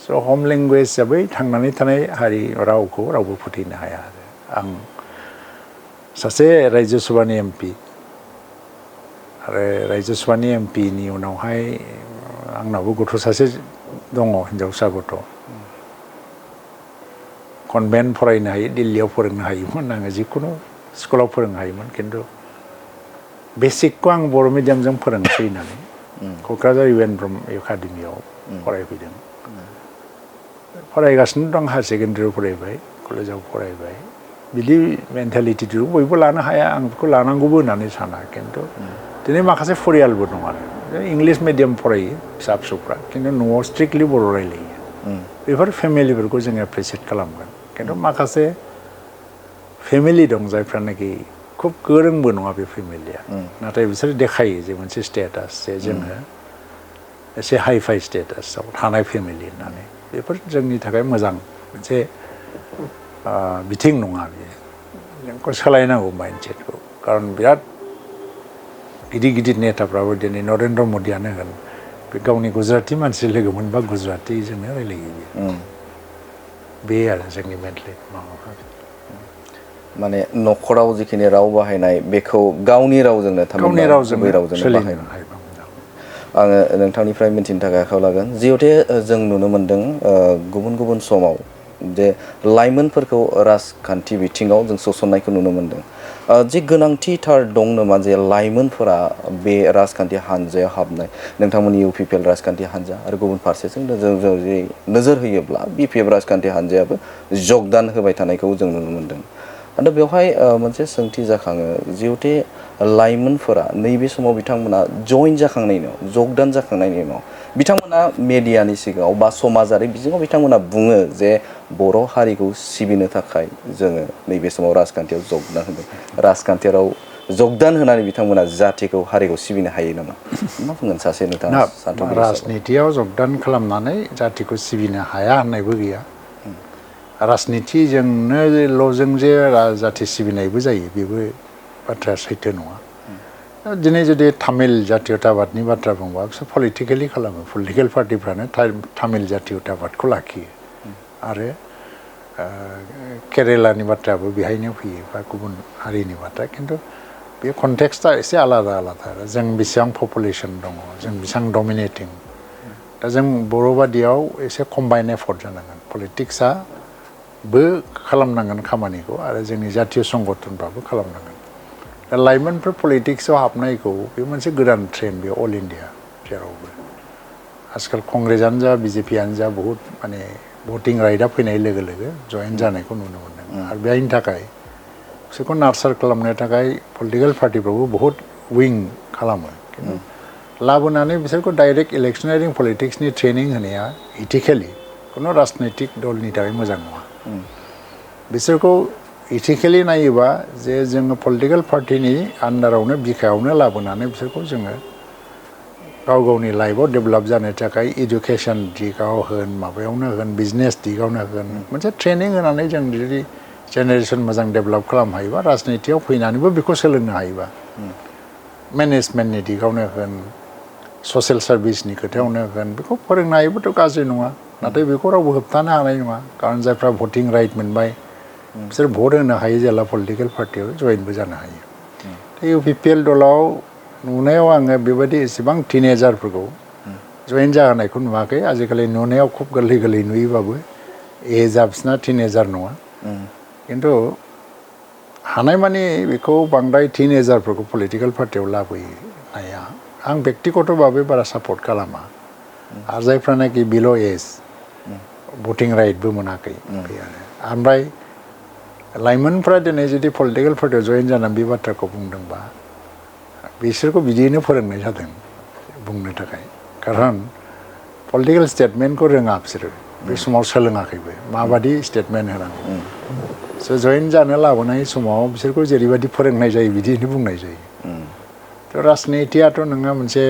स' हम लेंगुवेज हिसाबै थांनानै थानाय हारि रावखौ रावबो फोथैनो हाया आं सासे रायजो सभानि एमपि आरो रायजो सभानि एमपिनि उनावहाय आंनावबो गथ' सासे दङ हिनजावसा गथ' कनभेन्ट फरायनो हायो दिल्लीयाव फोरोंनो हायोमोन आङो जिखुनु स्कुलाव फोरोंनो हायोमोन खिन्थु बेसिकखौ आं बर' मिडियामजों फोरोंसै होननानै क'क्राझार इउ एन ब्रह्म एकाडेमियाव फरायफैदों फरायगासिनो दं हायार सेकेन्डारियाव फरायबाय कलेजाव फरायबाय बिदि मेन्टेलिटिखौ बयबो लानो हाया आं बेखौ लानांगौबो होननानै साना खिन्थु दिनै माखासे फरियालबो दं आरो इंलिस मिडियाम फरायो फिसा फिसौफ्रा खिन्थु न'आव स्ट्रिक्टलि बर' रायलायो बेफोर फेमिलिफोरखौ जों एप्रिसियेट खालामगोन खिन्थु माखासे फेमिलि दं जायफ्रानाखि खुब गोरोंबो नङा बे फेमिलिया नाथाय बिसोर देखायो जे मोनसे स्टेटास जे जोङो एसे हाइ फाइ स्टेटासआव थानाय फेमिलि होननानै बेफोर जोंनि थाखाय मोजां मोनसे बिथिं नङा बेयो जोंखौ सोलायनांगौ माइन्डसेटखौ खारन बिराद गिदिर गिदिर नेताफ्राबो दिनै नरेन्द्र मदियानो होन बे गावनि गुजराती मानसि लोगो मोनबा गुजरातीजोंनो रायलायो बे आरो जोंनि मेन्टेलिटि माबाफ्रा माने न'खराव जिखिनि राव बाहायनाय बेखौ गावनि रावजोंनो गावनि रावजोंनो बाहायनो आङो नोंथांनिफ्राय मिथिनो थाखाय आखायाव लागोन जिहेथु जों नुनो मोन्दों गुबुन गुबुन समाव जे लाइमोनफोरखौ राजखान्थि बिथिङाव जों सोसननायखौ नुनो मोन्दों जे गोनांथिथार दं नामा जे लाइमोनफोरा बे राजखान्थि हान्जायाव हाबनाय नोंथांमोननि UPPL राजखान्थि हान्जा आरो गुबुन फारसेजों जों नोजोर होयोब्ला BPF राजखान्थि हान्जायाबो जगदान होबाय थानायखौ जों नुनो मोन्दों दा बेवहाय मोनसे सोंथि जाखाङो जिहेतु लाइमोनफोरा नैबे समाव बिथांमोना जइन जाखांनायनि उनाव जगदान जाखांनायनि उनाव बिथांमोना मेडियानि सिगाङाव बा समाजारि बिजोङाव बिथांमोना बुङो जे बर' हारिखौ सिबिनो थाखाय जोङो नैबे समाव राजखान्थियाव जगदान होदों राजखान्थियाव जगदान होनानै बिथांमोना जाथिखौ हारिखौ सिबिनो हायो नामा मा बुंगोन सासे नोंथाङा राजनितियाव जगदान खालामनानै जातिखौ सिबिनो हाया होननायबो गैया राजनितिजोंनोल'जों जे जाति सिबिनायबो जायो बेबो बाथ्राया सैथो नङा दिनै जुदि तामिल जातीयताबादनि बाथ्रा बुंबा बिसोर पलिटिकेलि खालामो पलिटिकेल पार्टिफ्रानो तामिल जातीयताबादखौ लाखियो आरो केरेलानि बाथ्रायाबो बेहायनो फैयो बा गुबुन हारिनि बाथ्रा खिन्थु बे कन्टेक्सटा एसे आलादा आलादा आरो जों बेसेबां पपुलेसन दङ जों बेसेबां डमिनेटिं दा जों बर'बादियाव एसे कम्बाइन एफर्ट जानांगोन पलिटिक्सआबो खालामनांगोन खामानिखौ आरो जोंनि जातीय संगठनफ्राबो खालामनांगोन दा लाइमोनफोर पलिटिक्सआव हाबनायखौ बे मोनसे गोदान ट्रेन्ड बे अल इन्डिया जेरावबो आजकाल कंग्रेसआनो जा BJPआनो जा बहुद माने भटिं राइटआ फैनाय लोगो लोगो जइन जानायखौ नुनो मोन्दों आरो बेनि थाखाय बिसोरखौ नार्सार खालामनो थाखाय पलिटिकेल पार्टिफ्राबो बहुद विं खालामो खिन्थु लाबोनानै बिसोरखौ डाइरेक्ट इलेक्शनारिं पलिटिक्सनि ट्रेनिं होनाया इथिकेलि खुनु राजनैतिक दलनि थाखाय मोजां नङा बिसोरखौ इथिकेलि नायोबा जे जोङो पलिटिकेल पार्टिनि आन्डारावनो बिखायावनो लाबोनानै बिसोरखौ जोङो गाव गावनि लाइफआव डेभेलप जानो थाखाय इडुकेसन दिगाव होन माबायावनो होन बिजनेस दिगावनो होन मोनसे ट्रेनिं होनानै जों जुदि जेनेरेसन मोजां डेभेलप खालामनो हायोबा राजनितियाव फैनानैबो बेखौ सोलोंनो हायोबा मेनेजमेन्टनि दिगावनो होन ससियेल सार्भिसनि खोथायावनो होन बेखौ फोरोंनो हायोबाथ' गाज्रि नङा नाथाय बेखौ रावबो होबथानो हानाय नङा खारन जायफ्रा भटिं राइट मोनबाय बिसोर भट होनो हायो जेला पलिटिकेल पार्टियाव जइनबो जानो हायो दा UPPL दलाव नुनायाव आङो बेबायदि एसेबां टिनेजारफोरखौ जइन जाहोनायखौ नुवाखै आजिखालि नुनायाव खुब गोरलै गोरलै नुयोबाबो एजआ बिसिना टिनेजार नङा खिन्थु हानायमानि बेखौ बांद्राय टिनेजारफोरखौ पलिटिकेल पार्टियाव लाबोनाया आं बेक्तिगतभाबै बारा सापर्ट खालामा आरो जायफ्रानाखि बिल' एज भटिं राइटबो मोनाखै बे आरो ओमफ्राय लाइमोनफ्रा दिनै जुदि पलिटिकेल पार्टियाव जइन जानानै बे बाथ्राखौ बुंदोंबा बिसोरखौ बिदियैनो फोरोंनाय जादों बुंनो थाखाय खारन पलिटिकेल स्टेटमेन्टखौ रोङा बिसोरो बे समाव सोलोङाखैबो माबादि स्टेटमेन्ट होनांगौ स' जइन जानो लाबोनाय समाव बिसोरखौ जेरैबायदि फोरोंनाय जायो बिदियैनो बुंनाय जायो थ' राजनितियाथ' नोङो मोनसे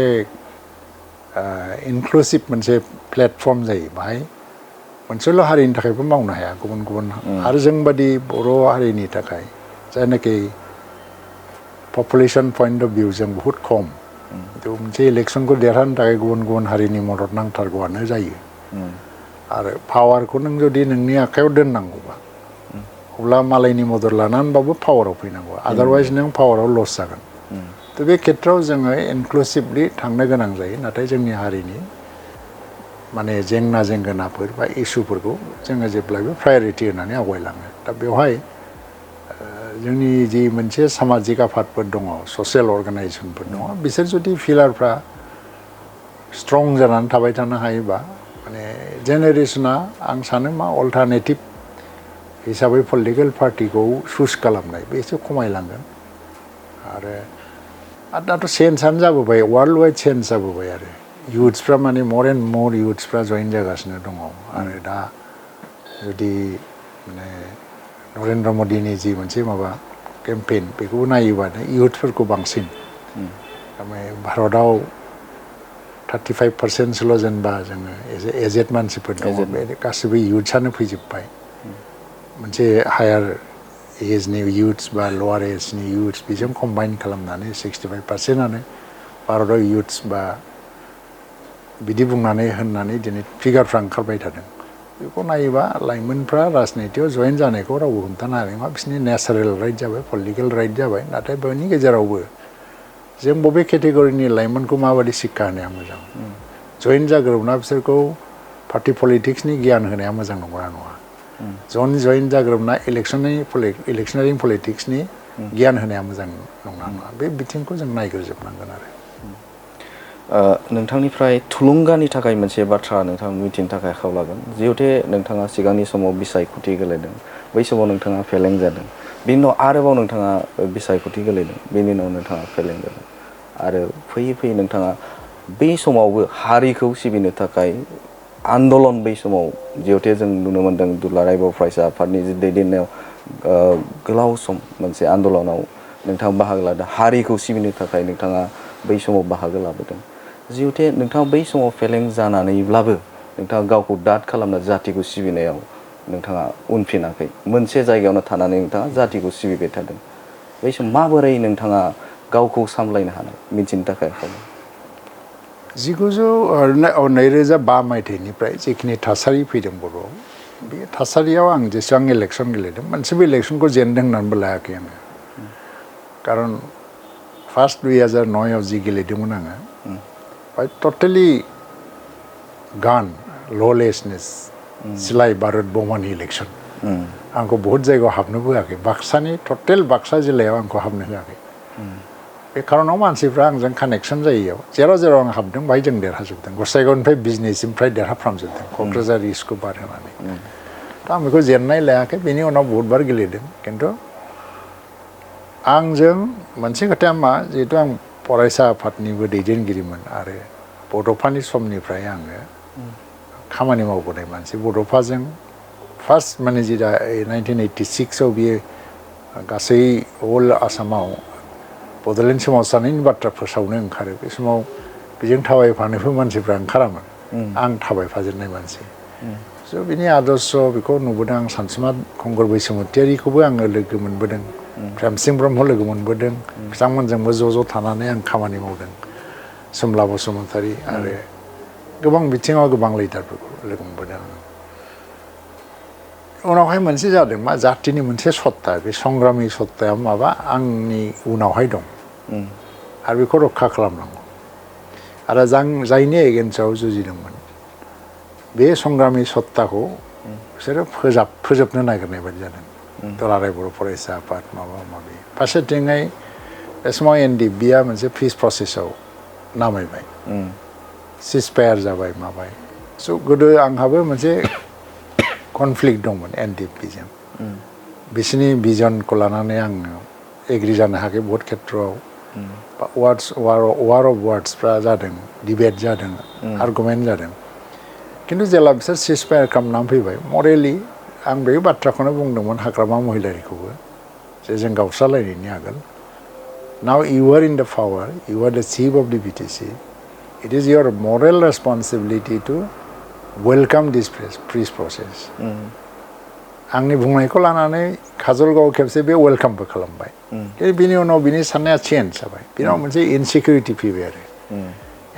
इनक्लुसिभ मोनसे प्लेटफर्म जायो बाहाय मोनसेल' हारिनि थाखायबो मावनो हाया गुबुन गुबुन आरो जोंबादि बर' हारिनि थाखाय जायनाखि पपुलेसन पॉइंट अफ भिउ जों बहुत खम मोनसे इलेक्सनखौ देरहानो थाखाय गुबुन गुबुन हारिनि मदद नांथारगौआनो जायो आरो पावारखौ नों जुदि नोंनि आखायाव दोननांगौबा अब्ला मालायनि मदद लानानैबाबो पावाराव फैनांगौ आदारवाइज नों पावाराव लस जागोन थ' बे खेथ्रआव जोङो इनक्लुसिभलि थांनो गोनां जायो नाथाय जोंनि हारिनि माने जेंना जेंगोनाफोर बा इसुफोरखौ जोङो जेब्लायबो प्रायरिटि होनानै आवगायलाङो दा बेवहाय जोंनि जि मोनसे सामाजिक आफादफोर दङ ससियेल अर्गानाइजेसनफोर दङ बिसोर जुदि फिलारफ्रा स्ट्रं जानानै थाबाय थानो हायोबा माने जेनेरेसना आं सानो मा अल्टारनेटिभ हिसाबै पलिटिकेल पार्टिखौ चुज खालामनाय बे एसे खमायलांगोन आरो दाथ' चेन्जआनो जाबोबाय वर्ल्ड वाइड चेन्ज जाबोबाय आरो इउथ्सफ्रा माने मर एन्ड मर इउथ्सफ्रा जइन जागासिनो दङ आरो दा जुदि माने नरेन्द्र मदिनि जि मोनसे माबा केम्पेइन बेखौबो नायोबानो इउथफोरखौ बांसिन ओमफ्राय भारतआव 35%सोल' जेनेबा जोङो एजेड मानसिफोर दङ बे गासिबो इउथ्सआनो फैजोब्बाय मोनसे हायार एजनि इउथ्स बा लवार एजनि इउथ्स बेजों कम्बाइन खालामनानै 65%आनो भारतआव इउथ्स बा बिदि बुंनानै होननानै दिनै फिगारफ्रा ओंखारबाय थादों बेखौ नायोबा लाइमोनफ्रा राजनितियाव जइन जानायखौ रावबो हमथानो हानाय नङा बिसोरनि नेचारेल राइट जाबाय पलिटिकेल राइट जाबाय नाथाय बेनि गेजेरावबो जों बबे केटेगरिनि लाइमोनखौ माबायदि शिक्षा होनाया मोजां जइन जाग्रोबना बिसोरखौ पार्टि पलिटिक्सनि गियान होनाया मोजां नंगौना नङा जइन जाग्रोबना इलेक्सनारिं पलिटिक्सनि गियान होनाया मोजां नंगौना नङा बे बिथिंखौ जों नायग्रोजोबनांगोन आरो नोंथांनिफ्राय थुलुंगानि थाखाय मोनसे बाथ्रा नोंथां मिथिनो थाखाय खावलागोन जिहेतु नोंथाङा सिगांनि समाव बिसायख'थि गेलेदों बै समाव नोंथाङा फेलें जादों बिनि उनाव आरोबाव नोंथाङा बिसायख'थि गेलेदों बेनि उनाव नोंथाङा फेलें जादों आरो फैयै फैयै नोंथाङा बै समावबो हारिखौ सिबिनो थाखाय आन्दलन बै समाव जिहेतु जों नुनो मोन्दों दुलाराय बर' फरायसा आफादनि दैदेननायाव गोलाव सम मोनसे आन्दलनाव नोंथाङा बाहागो लादों हारिखौ सिबिनो थाखाय नोंथाङा बै समाव बाहागो लाबोदों जिहेतु नोंथाङा बै समाव फेलें जानानैब्लाबो नोंथाङा गावखौ दाद खालामना जातिखौ सिबिनायाव नोंथाङा उनफिनाखै मोनसे जायगायावनो थानानै नोंथाङा जातिखौ सिबिबाय थादों बै समाव माबोरै नोंथाङा गावखौ सामलायनो हानाय मिथिनो थाखाय खावलायो 2005 मायथाइनिफ्राय जिखिनि थासारि फैदों बर'आव बे थासारियाव आं जेसेबां इलेक्सन गेलेदों मोनसेबो इलेक्सनखौ जेनदों होननानैबो लायाखै आङो खारन फार्स्ट 2009आव जि गेलेदोंमोन आङो बाय टटेलि गान ललेसनेस सिलाइ बारुद बमानि इलेक्सन आंखौ बहुत जायगायाव हाबनोबो होआखै बाक्सानि टटेल बाक्सा जिल्लायाव आंखौ हाबनो होआखै बे खारनाव मानसिफ्रा आंजों कानेक्सन जायैयाव जेराव जेराव आं हाबदों बाहाय जों देरहाजोबदों गसाइगावनिफ्राय बिजनेसनिफ्राय देरहाफ्रामजोबदों क'क्राझार इस्टखौ बाद होनानै दा आं बेखौ जेननाय लायाखै बेनि उनाव बहुतबार गेलेदों खिन्थु आंजों मोनसे खोथाया मा जिहेतु आं फरायसा आफादनिबो दैदेनगिरिमोन आरो बड'फानि समनिफ्राय आङो खामानि मावबोनाय मानसि बड'फाजों फार्स्ट माने जि दा 1986आव बियो गासै अल आसामाव बड'लेण्ड सोमावसारनायनि बाथ्रा फोसावनो ओंखारो बे समाव बेजों थाबायफानोबो मानसिफ्रा ओंखारामोन आं थाबायफाजेननाय मानसि स' बिनि आदर्श बेखौ नुबोदों आं सानसुमा खुंगुर बैसोमुतियारिखौबो आङो लोगो मोनबोदों प्रेमसिं ब्रह्म लोगो मोनबोदों बिथांमोनजोंबो ज' थानानै आं खामानि मावदों सोमला बसुमतारी आरो गोबां बिथिङाव गोबां लिडारफोरखौ लोगो मोनबोदों आङो उनावहाय मोनसे जादों मा जातिनि मोनसे सत्ता बे संग्रामि सत्ताया माबा आंनि उनावहाय दं आरो बेखौ रक्षा खालामनांगौ आरो जायनि एगेन्स्टआव जुजिदोंमोन बे संग्रामि सत्ताखौ बिसोरो फोजोबनो नागिरनाय बायदि जादों दुलाराय बर' फरायसा आफाद माबा माबि फारसेथिङै बे समाव NDFBआ मोनसे पिस प्रसेसआव नामायबाय सिजफायार जाबाय माबाय स' गोदो आंहाबो मोनसे कनफ्लिक्ट दंमोन NDFBजों बिसोरनि भिजनखौ लानानै आङो एग्रि जानो हायाखै बहुत खेत्रआव वार अफ वार्डसफ्रा जादों डिबेट जादों आर्गुमेन्ट जादों खिन्थु जेला बिसोर सिजफायार खालामनानै फैबाय मरेलि आं बे बाथ्राखौनो बुंदोंमोन हाग्रामा महिलारिखौबो जे जों गावस्रालायनायनि आगोल now U are in the power U आर द चिफ अफ द BTC it is your moral responsibility to welcome this peace process. आंनि बुंनायखौ लानानै काजलगाव खेबसे बे वेलकामबो खालामबाय बिनि उनाव बिनि साननाया चेन्ज जाबाय बिनाव मोनसे इनसिकिउरिटि फैबाय आरो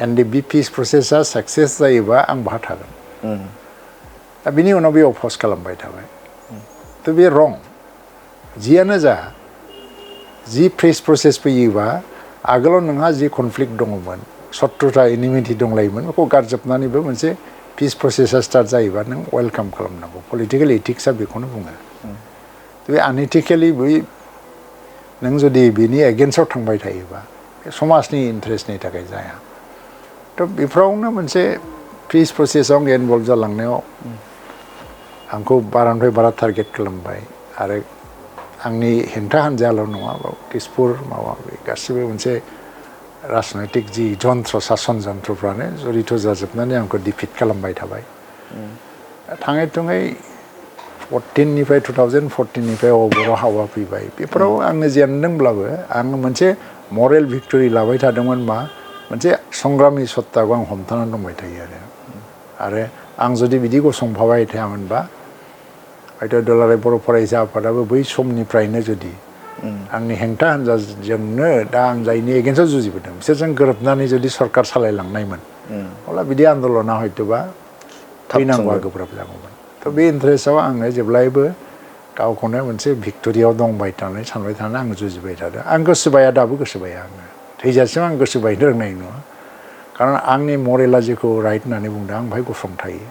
NDFB पिस प्रसेसा साक्सेस जायोबा आं बाहा थागोन दा बिनि उनाव बे अफस खालामबाय थाबाय थ' बे रं जियानो जा जि पिस प्रसेस फैयोबा आगोलाव नोंहा जि कनफ्लिक्ट दङमोन शत्रुता एनिमिटि दंलायोमोन बेखौ गारजोबनानैबो मोनसे पिस प्रसेसा स्टार्ट जायोबा नों वेलकाम खालामनांगौ पलिटिकेल एथिक्सआ बेखौनो बुङो बे आनइथिकेलि बै नों जुदि बिनि एगेन्स्टआव थांबाय थायोबा बे समाजनि इन्टारेस्टनि थाखाय जाया थ' बेफोरावनो मोनसे पिस प्रसेसआव इनभल्भ जालांनायाव आंखौ बारानिफ्राय बारा टारगेट खालामबाय आरो आंनि हेंथा हान्जायाल' नङा तेजपुर माबा बे गासिबो मोनसे राजनैतिक जि जन्त्र सासन जन्त्रफ्रानो जरित जाजोबनानै आंखौ डिफिट खालामबाय थाबाय थाङै थुङै 2014निफ्राय बर' हावा फैबाय बेफोराव आंनो जेनदोंब्लाबो आङो मोनसे मरेल भिक्टरि लाबाय थादोंमोन मा मोनसे संग्रामि सत्ताखौ आं हमथानानै दंबाय थायो आरो आं जुदि बिदि गसंफाबाय थायामोनबा हयथ' दुलाराय बर' फरायसा आफादाबो बै समनिफ्रायनो जुदि आंनि हेंथा हान्जाजोंनो दा आं जायनि एगेन्स्टआव जुजिबोदों बिसोरजों गोरोबनानै जुदि सरकार सालायलांनायमोन अब्ला बिदि आन्दलना हयथ'बा फैनांगौआ गोब्राब जागौमोन थ' बे इन्टारेस्टआव आङो जेब्लायबो गावखौनो मोनसे भिक्ट'रियाव दंबाय थानानै सानबाय थानानै आं जुजिबाय थादों आं गोसोबाया दाबो गोसोबाया आङो थैजासिम आं गोसोबायनो रोंनाय नङा खारन आंनि मरेला जेखौ राइट होननानै बुंदों आं बाहाय गसंथायो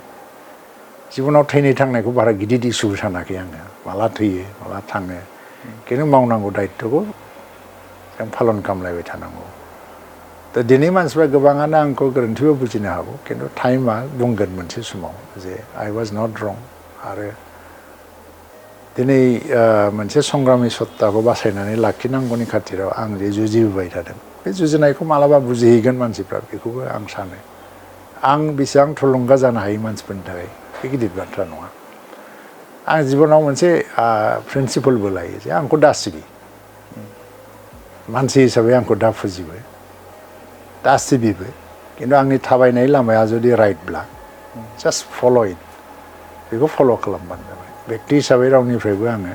जिबनाव थैनाय थांनायखौ बारा गिदिर इसुबो सानाखै आङो माला थैयो माला थाङो खिन्थु मावनांगौ दायित्वखौ जों पालन खालामलायबाय थानांगौ दा दिनै मानसिफ्रा गोबाङानो आंखौ गोरोन्थिबो बुजिनो हागौ खिन्थु टाइमा बुंगोन मोनसे समाव जे आइ वाज नट रं आरो दिनै मोनसे संग्रामि सत्ताखौ बासायनानै लाखिनांगौनि खाथिराव आं जे जुजिबोबाय थादों बे जुजिनायखौ मालाबा बुजिहैगोन मानसिफ्रा बेखौबो आं सानो आं बेसेबां थुलुंगा जानो हायो मानसिफोरनि थाखाय बे गिदिर बाथ्रा नङा आं जिबनाव मोनसे प्रिन्सिपलबो लायो जे आंखौ दा सिबि मानसि हिसाबै आंखौ दा फुजिबो दा सिबिबो खिन्थु आंनि थाबायनाय लामाया जुदि राइटब्ला जास्ट फल' इट बेखौ फल' खालामबानो जाबाय बेक्ति हिसाबै रावनिफ्रायबो आङो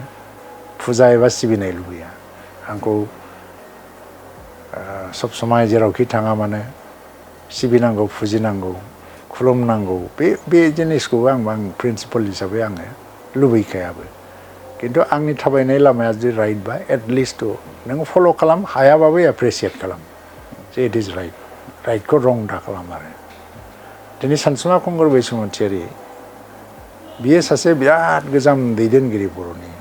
फुजा एबा सिबिनाय लुबैया आंखौ सब समाय जेरावखि थाङा मानो सिबिनांगौ फुजिनांगौ खुलुमनांगौ बे जिनिसखौ आं प्रिन्सिपल हिसाबै आङो लुबैखायाबो खिन्थु आंनि थाबायनाय लामाया जुदि राइटबा एटलिस्ट नों फल' खालाम हायाबाबो एप्रिसियेट खालाम जे इट इज राइट राइटखौ रं दा खालाम आरो दिनै सानसुमा खुंगुर बैसुमतियारि बियो सासे बिराद गोजाम दैदेनगिरि बर'नि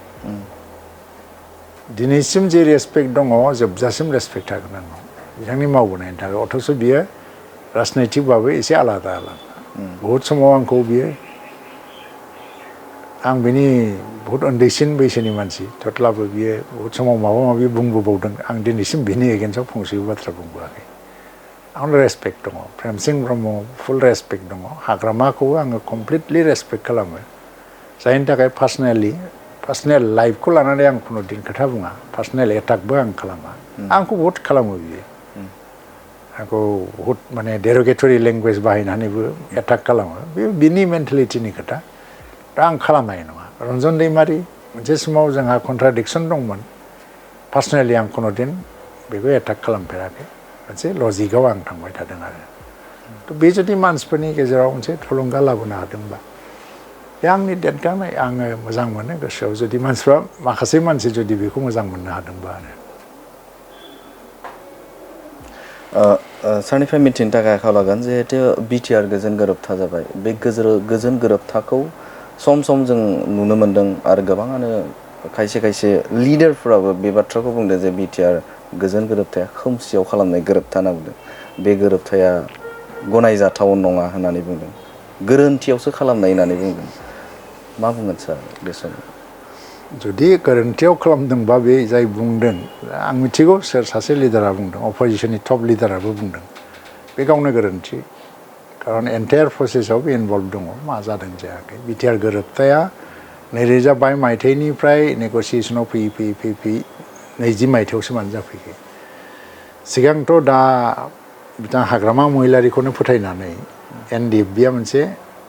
दिनैसिम जे रेसपेक्ट दङ जोबजासिम रेसपेक्ट थागोन आंनाव बिथांनि मावबोनायनि थाखाय अथ'स' बियो राजनैतिकबाबो एसे आलादा बहुद समाव आंखौ बियो आं बिनि बहुद उन्दैसिन बैसोनि मानसि थेवब्लाबो बियो बहुद समाव माबा माबि बुंबोबावदों आं दिनैसिम बिनि एगेन्स्टआव फंसेबो बाथ्रा बुंबोआखै आंनाव रेसपेक्ट दङ प्रेमसिं ब्रह्म फुल रेसपेक्ट दङ हाग्रामाखौबो आङो कमप्लिटलि रेसपेक्ट खालामो जायनि थाखाय पार्सनेल लाइफखौ लानानै आं खुनु दिन खोथा बुङा पार्सनेल एटाकबो आं खालामा आंखौ बहुद खालामो बियो आंखौ बहुद माने डेरोगेटरि लेंगुवेज बाहायनानैबो एटाक खालामो बे बिनि मेन्टेलिटिनि खोथा दा आं खालामनाय नङा रन्जन दैमारि मोनसे समाव जोंहा कन्ट्राडिक्सन दंमोन पार्सनेलि आं खुनु दिन बेखौ एटाक खालामफेराखै मोनसे लजिकआव आं थांबाय थादों आरो थ' बे जुदि मानसिफोरनि गेजेराव मोनसे थुलुंगा लाबोनो हादोंबा बे आंनि देरगानाय आङो मोजां मोनो गोसोआव जुदि मानसिफ्रा माखासे मानसि जुदि बेखौ मोजां मोननो हादोंबा आरो सारनिफ्राय मिथिनो थाखाय आखायाव लागोन जिहेतु बिटिआर गोजोन गोरोबथा जाबाय बे गोजोन गोरोबथाखौ सम सम जों नुनो मोन्दों आरो गोबाङानो खायसे लिडारफोराबो बे बाथ्राखौ बुंदों जे बिटिआर गोजोन गोरोबथाया खोमसियाव खालामनाय गोरोबथा होनना बुंदों बे गोरोबथाया गनायजाथाव नङा होननानै बुंदों गोरोन्थियावसो खालामनाय होननानै बुंदों मा बुंगोन सार बे समाव जुदि गोरोन्थियाव खालामदोंबा बे जाय बुंदों आं मिथिगौ सोर सासे लिडारा बुंदों अपोजिसननि टप लिडाराबो बुंदों बे गावनो गोरोन्थि खारन एन्टायार प्रसेसआव बे इनभल्भ दङ मा जादों जायाखै बिटिआर गोरोबथाया 2022 मायथाइनिफ्राय नेगसिएसनाव फैयै 20 मायथाइयावसो मानो जाफैखो सिगांथ' दा बिथाङा हाग्रामा महिलारिखौनो फोथायनानै NDFBआ मोनसे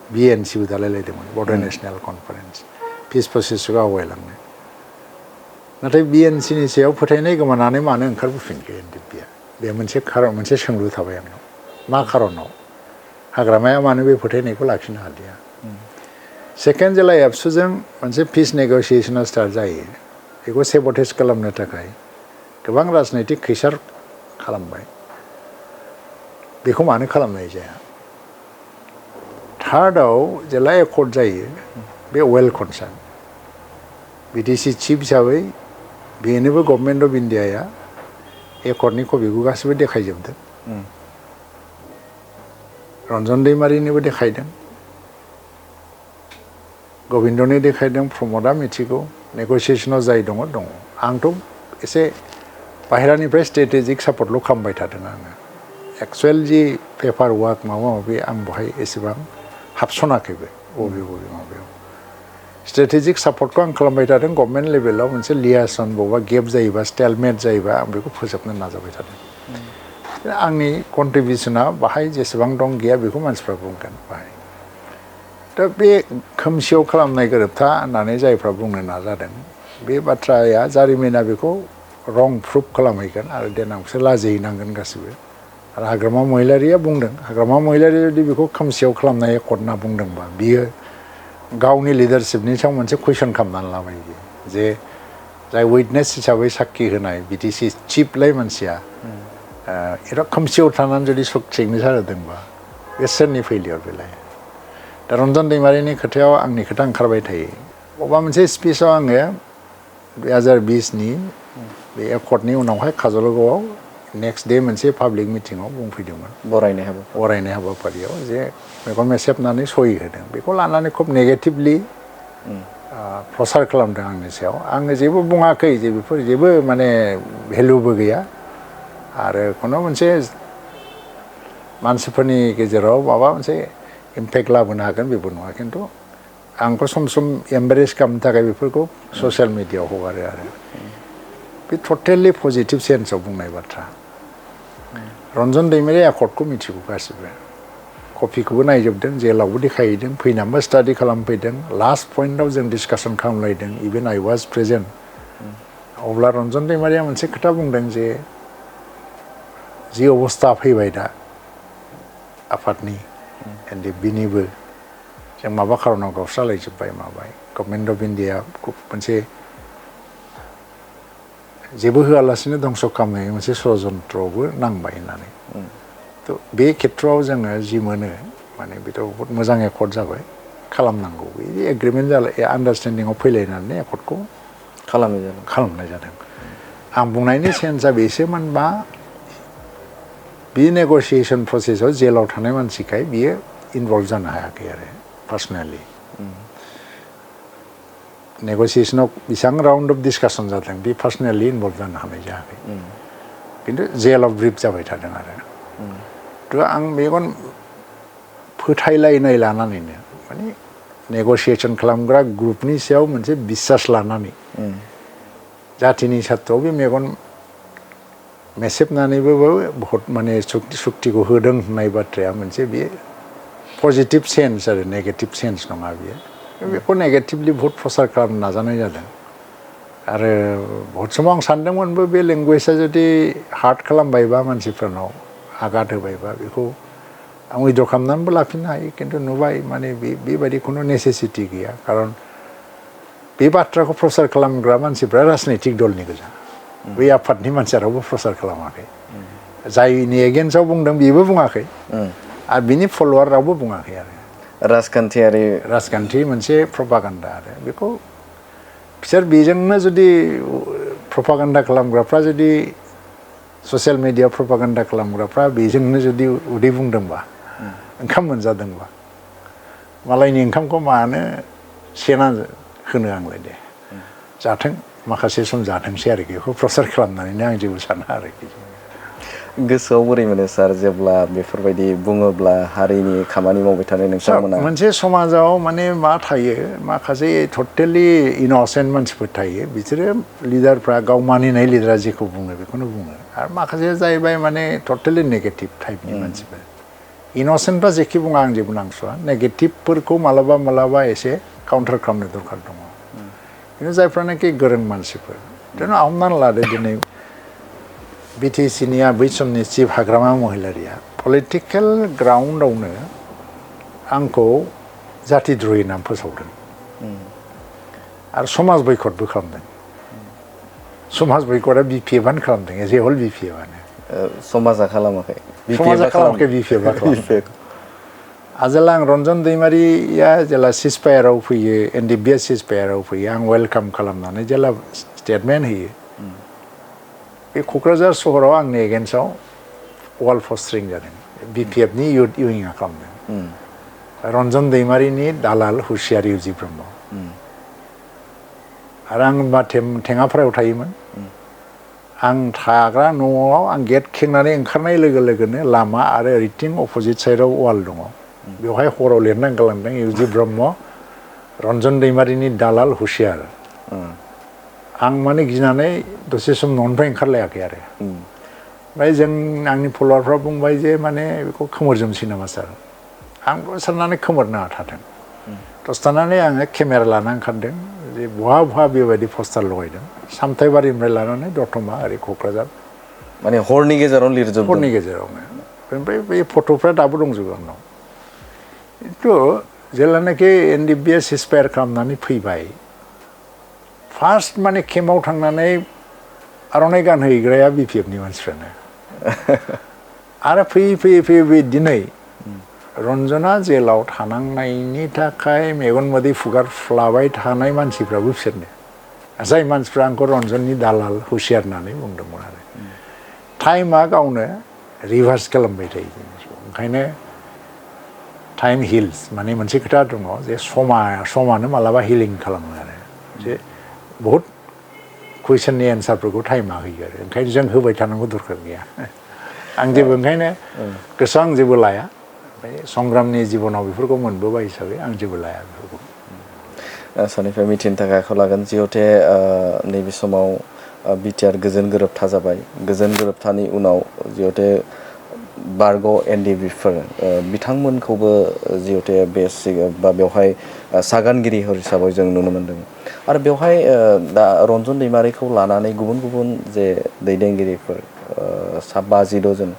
BNCबो दालायलायदोंमोन बड' नेशनेल कनफारेन्स पिस प्रसेसखौ आवगायलांनो नाथाय BNCनि सायाव फोथायनाय गोमानानै मानो ओंखारबोफिनखो NDFBआ बे मोनसे सोंलु थाबाय आंनाव मा खारनाव हाग्रामाया मानो बे फोथायनायखौ लाखिनो हादिया सेकेन्ड जेला एबसुजों मोनसे पिस नेगसिएसना स्टार्ट जायो बेखौ सेबटेज खालामनो थाखाय गोबां राजनैतिक खैसार खालामबाय बेखौ मानो खालामनाय जाया थार्डआव जेला एकर्ड जायो बे वेल कनसार्न BTC चिफ हिसाबै बेनोबो गभर्नमेन्ट अफ इन्डियाया एकर्डनि कपिखौ गासिबो देखायजोबदों रन्जन दैमारिनोबो देखायदों गबिन्दनो देखायदों प्रमदआ मिथिगौ नेगसिएसनाव जाय दङ आंथ' एसे बाहेरानिफ्राय स्ट्रेटेजिक सापर्टल' खालामबाय थादों आङो एक्सुवेल जि पेपार वार्क माबा माबि आं बहाय एसेबां हाबसनाखैबो बबे माबायाव स्ट्रेटेजिक सापर्टखौ आं खालामबाय थादों गभर्नमेन्ट लेभेलाव मोनसे लियासन बबेबा गेप जायोबा स्टेलमेट जायोबा आं बेखौ फोजोबनो नाजाबाय थादों आंनि कन्ट्रिबिउसना बाहाय जेसेबां दं गैया बेखौ मानसिफ्रा बुंगोन बाहाय दा बे खोमसियाव खालामनाय गोरोबथा होननानै जायफ्रा बुंनो नाजादों बे बाथ्राया जारिमिना बेखौ रं प्रुफ खालामहैगोन आरो देनां बिसोर लाजिहैनांगोन गासिबो आरो हाग्रामा महिलारिया बुंदों हाग्रामा महिलारिया जुदि बेखौ खोमसियाव खालामनाय एकर्ड होनना बुंदोंबा बियो गावनि लिडारशिपनि सायाव मोनसे कुइसन खालामनानै लाबाय जे जाय उइटनेस हिसाबै साखि होनाय BTC चिफलाय मानसिया एथ' खोमसियाव थानानै जुदि सिगनेसार होदोंबा बे सोरनि फेलियर बेलाय दा रन्जन दैमारिनि खोथायाव आंनि खोथा ओंखारबाय थायो बबेबा मोनसे स्पिचआव आङो 2020नि बे एकर्डनि उनावहाय काजलगावआव नेक्स्ट डे मोनसे पाब्लिक मिटिङाव बुंफैदोंमोन बरायनाय हाबाफारियाव जे मेगन मेसेबनानै सहि होदों बेखौ लानानै खुब नेगेटिभलि प्रसार खालामदों आंनि सायाव आङो जेबो बुङाखै जे बेफोर जेबो माने भेलुबो गैया आरो खुनु मोनसे मानसिफोरनि गेजेराव माबा मोनसे इम्पेक्ट लाबोनो हागोन बेबो नङा खिन्थु आंखौ सम सम एम्बारेस खालामनो थाखाय बेफोरखौ ससियेल मिडियायाव हगारो आरो बे टटेलि पजिटिभ सेन्सआव बुंनाय बाथ्रा रन्जन दैमारि एकर्डखौ मिथिगौ गासिबो कपिखौबो नायजोबदों जेलावबो देखायहैदों फैनानैबो स्टाडि खालामफैदों लास्ट पइन्टआव जों डिसकासन खालामलायदों इभेन आइ वाज प्रेजेन्ट अब्ला रन्जन दैमारिया मोनसे खोथा बुंदों जे जि अबस्था फैबाय दा आफादनि NDFBनिबो जों माबा खारनाव गावस्रालायजोब्बाय माबाय गभर्नमेन्ट अफ इन्डिया मोनसे जेबो होआलासिनो धंस खालामनाय मोनसे षड्यन्त्रआवबो नांबाय होननानै थ' बे खेथ्रआव जोङो जि मोनो माने बेथ' बहुद मोजां एकर्ड जाबाय खालामनांगौ बे एग्रिमेन्ट जालाय आन्डारस्टेन्डिंआव फैलायनानै एकर्डखौ खालामनाय जादों आं बुंनायनि सेन्सआ बेसोमोनबा बे नेगसिएसन प्रसेसआव जेलाव थानाय मानसिखाय बियो इनभल्भ जानो हायाखै आरो पार्सनेलि नेगसिएसनाव बेसेबां राउन्ड अफ डिसकासन जादों बे पार्सनेलि इनभल्भ जानो हानाय जायाखै खिन्थु जेलाव ब्रिफ जाबाय थादों आरो थ' आं मेगन फोथायलायनाय लानानैनो माने नेगसिएसन खालामग्रा ग्रुपनि सायाव मोनसे बिसास लानानै जातिनि सात्रआव बे मेगन मेसेबनानैबो बहुत माने सुक्तिखौ होदों होननाय बाथ्राया मोनसे बे पजिटिभ सेन्स आरो नेगेटिभ सेन्स नङा बियो बेखौ नेगेटिभलि बहुत प्रसार खालामनो नाजानाय जादों आरो बहुत समाव आं सानदोंमोनबो बे लेंगुवेजआ जुदि हार्ड खालामबायबा मानसिफोरनाव आघात होबायबा बेखौ आं उइद्र' खालामनानैबो लाफिननो हायो खिन्थु नुबाय माने बेबायदि खुनु नेसेसिटि गैया खारन बे बाथ्राखौ प्रसार खालामग्रा मानसिफ्रा राजनैतिक दलनि गोजा बै आफादनि मानसिया रावबो प्रसार खालामाखै जायनि एगेन्स्टआव बुंदों बेबो बुङाखै आरो बिनि फल'वार रावबो बुङाखै आरो राजखान्थि मोनसे प्रपागान्डा आरो बेखौ बिसोर बेजोंनो जुदि प्रपागान्डा खालामग्राफ्रा जुदि ससियेल मिडिया प्रपागान्डा खालामग्राफ्रा बेजोंनो जुदि उदै बुंदोंबा ओंखाम मोनजादोंबा मालायनि ओंखामखौ मानो सेना होनो आंलाय दे जाथों माखासे सम जाथोंसै आरोखि बेखौ प्रसार खालामनानैनो आं जेबो साना आरोखि गोसोआव बोरै मोनो सार जेब्ला बेफोरबायदि बुङोब्ला हारिनि खामानि मावबाय थानाय नोंथांमोना मोनसे समाजाव माने मा थायो माखासे टटेलि इन'सेन्ट मानसिफोर थायो बिसोरो लिडारफ्रा गाव मानिनाय लिडारा जेखौ बुङो बेखौनो बुङो आरो माखासे जाहैबाय माने टटेलि नेगेटिभ टाइपनि मानसिफोर इन'सेन्टफ्रा जेखि बुङा आं जेबो नांस'आ नेगेटिभफोरखौ मालाबा मालाबा एसे काउन्टार खालामनो दरखार दङ खिन्थु जायफ्रानाखि गोरों मानसिफोर तेन हमनानै लादो दिनै बिटिसिनिया बै समनि चिफ हाग्रामा महिलारिया पलिटिकेल ग्राउन्डआवनो आंखौ जातिद्रयी नाम फोसावदों आरो समाज बैखटबो खालामदों समाज बैखटआ बिपिएफआनो खालामदों एज ए हल बिपिएफआनो समाजा खालामाखै समाजा खालामाखै बिपिएफआ खालामदों आजेला आं रन्जन दैमारिया जेला सिजफायाराव फैयो एनडिएफबिआ सिजफायाराव फैयो आं वेलकाम खालामनानै जेला स्टेटमेन्ट होयो बे क'क्राझार सहराव आंनि एगेन्स्टआव वाल पस्टरिं जादों बिपिएफनि इउथ इउइंआ खालामदों रन्जन दैमारिनि दालाल हुसियार इउजि ब्रह्म आरो आं होनबा थेङाफारायाव थायोमोन आं थाग्रा न'आव आं गेट खेंनानै ओंखारनाय लोगो लोगोनो लामा आरो ओरैथिं अपोजिट साइडआव वाल दङ बेवहाय हराव लिरनानै गालांदों इउजि ब्रह्म रन्जन दैमारिनि दालाल हुसियार आं माने गिनानै दसे सम न'निफ्राय ओंखारलायाखै आरो ओमफ्राय जों आंनि फल'वारफ्रा बुंबाय जे माने बेखौ खोमोरजोबसै नामा सार आंबो साननानै खोमोरनाङा थाथों दसे थानानै आङो केमेरा लाना ओंखारदों जे बहा बहा बेबायदि पस्टार लगायदों सामथाइबारिनिफ्राय लानानै दतमा ओरै क'क्राझार माने हरनि गेजेराव लिरजोबदों हरनि गेजेरावनो ओमफ्राय बे फट'फ्रा दाबो दंजोबो आंनाव खिन्थु जेब्लानाखि एनडिएफबिआ सिजफायार खालामनानै फैबाय फार्स्ट माने केम्पआव थांनानै आर'नाइ गानहैग्राया बिपिएफनि मानसिफ्रानो आरो फैयै फैयै फैयै दिनै रन्जना जेलाव थानांनायनि थाखाय मेगन मोदै फुगारफ्लाबाय थानाय मानसिफ्राबो बिसोरनो जाय मानसिफ्रा आंखौ रन्जननि दालाल हुसियार होननानै बुंदोंमोन आरो टाइमा गावनो रिभार्स खालामबाय थायो ओंखायनो टाइम हिल्स माने मोनसे खोथा दङ जे समानो मालाबा हिलिं खालामो आरो जे बहुद कुइसननि एन्सारफोरखौ टाइमा होयो आरो ओंखायनो जों होबाय थानांगौ दरखार गैया आं जेबो ओंखायनो गोसोआव आं जेबो लाया ओमफ्राय संग्रामनि जिबनाव बेफोरखौ मोनबोबाय हिसाबै आं जेबो लाया बेफोरखौ सारनिफ्राय मिथिनो थाखाय आखायाव लागोन जिहेते नैबे समाव बिटिआर गोजोन गोरोबथा जाबाय गोजोन गोरोबथानि उनाव जिहेते बारग' एनडिएफबिफोर बिथांमोनखौबो जिहेते बा बेवहाय सागानगिरि हिसाबै जों नुनो मोन्दों आरो बेवहाय दा रन्जन दैमारिखौ लानानै गुबुन गुबुन जे दैदेनगिरिफोर 52 जन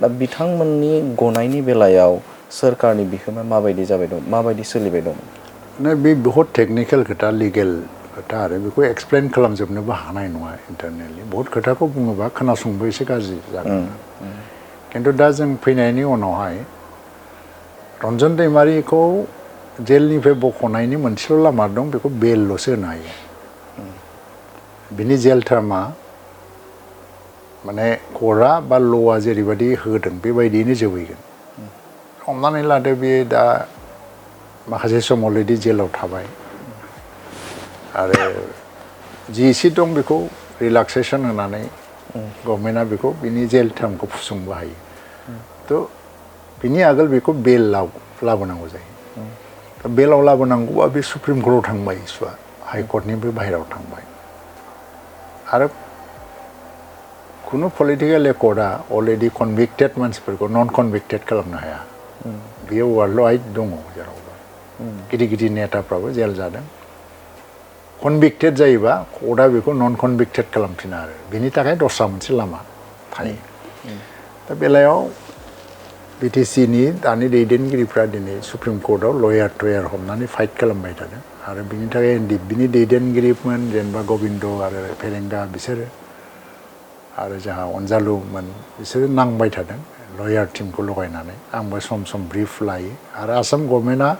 दा बिथांमोननि गनायनि बेलायाव सोरखारनि बिहोमाया माबायदि जाबाय दं माबायदि सोलिबाय दं बे बहुत टेकनिकेल खोथा लिगेल खोथा आरो बेखौ एक्सप्लेन खालामजोबनोबो हानाय नङा इन्टारनेलि बहुत खोथाखौ बुङोबा खोनासंबो एसे गाज्रि जागोन खिन्थु दा जों फैनायनि उनावहाय रन्जन दैमारिखौ जेलनिफ्राय बख'नायनि मोनसेल' लामा दं बेखौ बेलल'सो होनो हायो बिनि जेल टार्मा माने कर्टआ बा ल'आ जेरैबायदि होदों बेबायदियैनो जोबहैगोन हमनानै लादो बे दा माखासे सम अलरेडि जेलाव थाबाय आरो जि एसे दं बेखौ रिलेक्सेसन होनानै गभर्नमेन्टआ बेखौ बिनि जेल टार्मखौ फुसंबो हायो थ' बिनि आगोल बेखौ बेलाव लाबोनांगौ जायो दा बेलाव लाबोनांगौबा बे सुप्रिम कर्टआव थांबाय इस्युआ हाइकर्टनिफ्राय बाहेरायाव थांबाय आरो खुनु पलिटिकेल एकर्डआ अलरेडि कनभिक्टेड मानसिफोरखौ नन कनभिक्टेड खालामनो हाया बेयो वार्ल्ड वाइड दङ जेरावबो गिदिर गिदिर नेताफ्राबो जेल जादों कनभिक्टेड जायोबा कर्टआ बेखौ नन कनभिक्टेड खालामफिना आरो बेनि थाखाय दस्रा मोनसे लामा थायो दा बेलायाव बिटिसिनि दानि दैदेनगिरिफ्रा दिनै सुप्रिम कर्टआव लयार टयार हमनानै फाइट खालामबाय थादों आरो बिनि थाखाय बिनि दैदेनगिरिमोन जेनेबा गबिन्द आरो फेरेंगा बिसोरो आरो जोंहा अनजालुमोन बिसोरो नांबाय थादों लयार टिमखौ लगायनानै आंबो सम सम ब्रिफ लायो आरो आसाम गभर्नमेन्टआ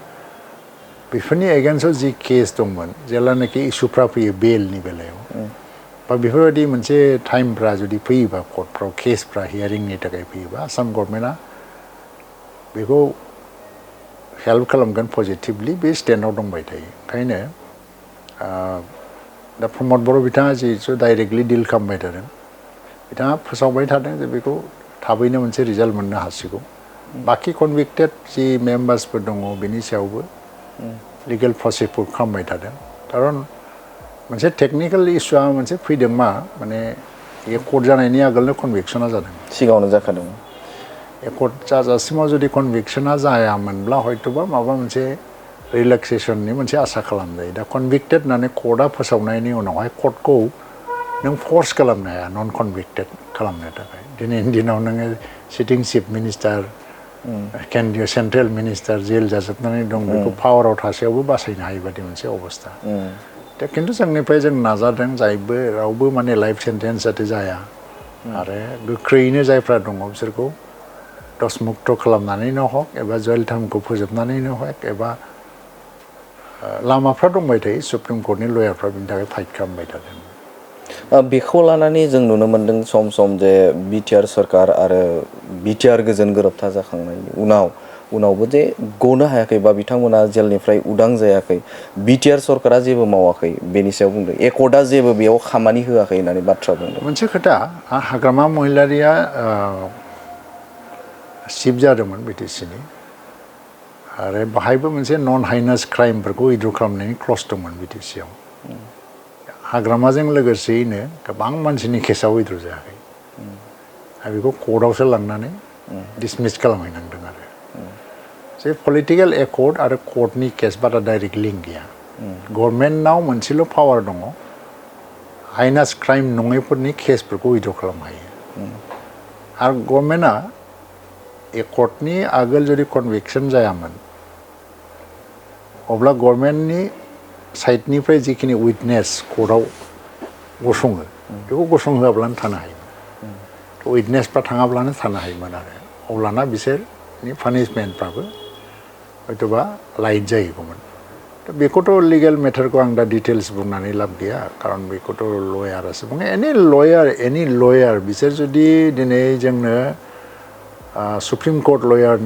बेफोरनि एगेन्स्टआव जि केस दंमोन जेब्लानाखि इसुफ्रा फैयो बेलनि बेलायाव बा बेफोरबायदि मोनसे टाइमफ्रा जुदि फैयोबा कर्टफ्राव केसफ्रा हियारिंनि थाखाय फैयोबा आसाम गभर्नमेन्टआ बेखौ हेल्प खालामगोन पजिटिभलि बे स्टेन्डआव दंबाय थायो ओंखायनो दा प्रमद बर' बिथाङा जिहेतु डाइरेक्टलि डिल खालामबाय थादों बिथाङा फोसावबाय थादों जे बेखौ थाबैनो मोनसे रिजाल्ट मोननो हासिगौ बाखि कनभिक्टेड जि मेम्बार्सफोर दङ बेनि सायावबो लिगेल प्रसेसफोर खालामबाय थादों खारन मोनसे टेक्निकेल इस्युआ मोनसे फैदों मा माने एकर्ट जानायनि आगोलनो कनभिक्सना जादों सिगाङावनो जाखादों एकर्ट जाजासिमाव जुदि कनभिक्सना जायामोनब्ला हयथ'बा माबा मोनसे रिलेक्सेसननि मोनसे आसा खालामजायो दा कनभिक्टेड होननानै कर्टआ फोसावनायनि उनावहाय कर्टखौ नों फर्स खालामनो हाया नन कनभिक्टेड खालामनो थाखाय दिनैनि दिनाव नोङो सिटिं चिफ मिनिस्टार केन्द्रीय सेन्ट्रेल मिनिस्टार जेल जाजोबनानै दं बेखौ पावाराव थासेयावबो बासायनो हायि बादि मोनसे अबस्था दा खिन्थु जोंनिफ्राय जों नाजादों जायबो रावबो माने लाइफ सेन्टेन्स जाहाथे जाया आरो गोख्रैयैनो जायफ्रा दङ बिसोरखौ दसमुक्त खालामनानैनो हक एबा जेल टार्मखौ फोजोबनानैनो हक एबा लामाफ्रा दंबाय थायो सुप्रिम कर्टनि लयारफ्रा बिनि थाखाय फाइट खालामबाय थादों बेखौ लानानै जों नुनो मोन्दों सम सम जे बिटिआर सरकार आरो बिटिआर गोजोन गोरोबथा जाखांनायनि उनावबो जे गनो हायाखै बा बिथांमोना जेलनिफ्राय उदां जायाखै बिटिआर सरकारा जेबो मावाखै बेनि सायाव बुंदों एकर्टआ जेबो बेयाव खामानि होआखै होननानै बाथ्रा बुंदों मोनसे खोथा हाग्रामा महिलारिया चिफ जादोंमोन बिटिसिनि आरो बाहायबो मोनसे नन हाइनास क्राइमफोरखौ उइथड्र खालामनायनि क्लज दंमोन बिटिसिआव हाग्रामाजों लोगोसेयैनो गोबां मानसिनि केसआ उइथड्र जायाखै आरो बेखौ कर्टआवसो लांनानै डिसमिस खालामहैनांदों आरो जे पलिटिकेल एकर्ट आरो कर्टनि केस बारा डाइरेक्ट लिंक गैया गभर्नमेन्टनाव मोनसेल' पावार दङ हाइनास क्राइम नङैफोरनि केसफोरखौ उइथड्र खालामनो हायो आरो गभर्नमेन्टआ एकर्टनि आगोल जुदि कनभिक्सन जायामोन अब्ला गभर्नमेन्टनि साइडनिफ्राय जिखिनि उइटनेस कर्टआव गसङो बेखौ गसंहोआब्लानो थानो हायोमोन उइटनेसफ्रा थाङाब्लानो थानो हायोमोन आरो अब्लाना बिसोरनि पानिशमेन्टफ्राबो हयथ'बा लाइट जाहैगौमोन बेखौथ' लिगेल मेटारखौ आं दा डिटेल्स बुंनानै लाब गैया खारन बेखौथ' लयारासो बुङो एनि लयार बिसोर जुदि दिनै जोंनो सुप्रिम कर्ट लयार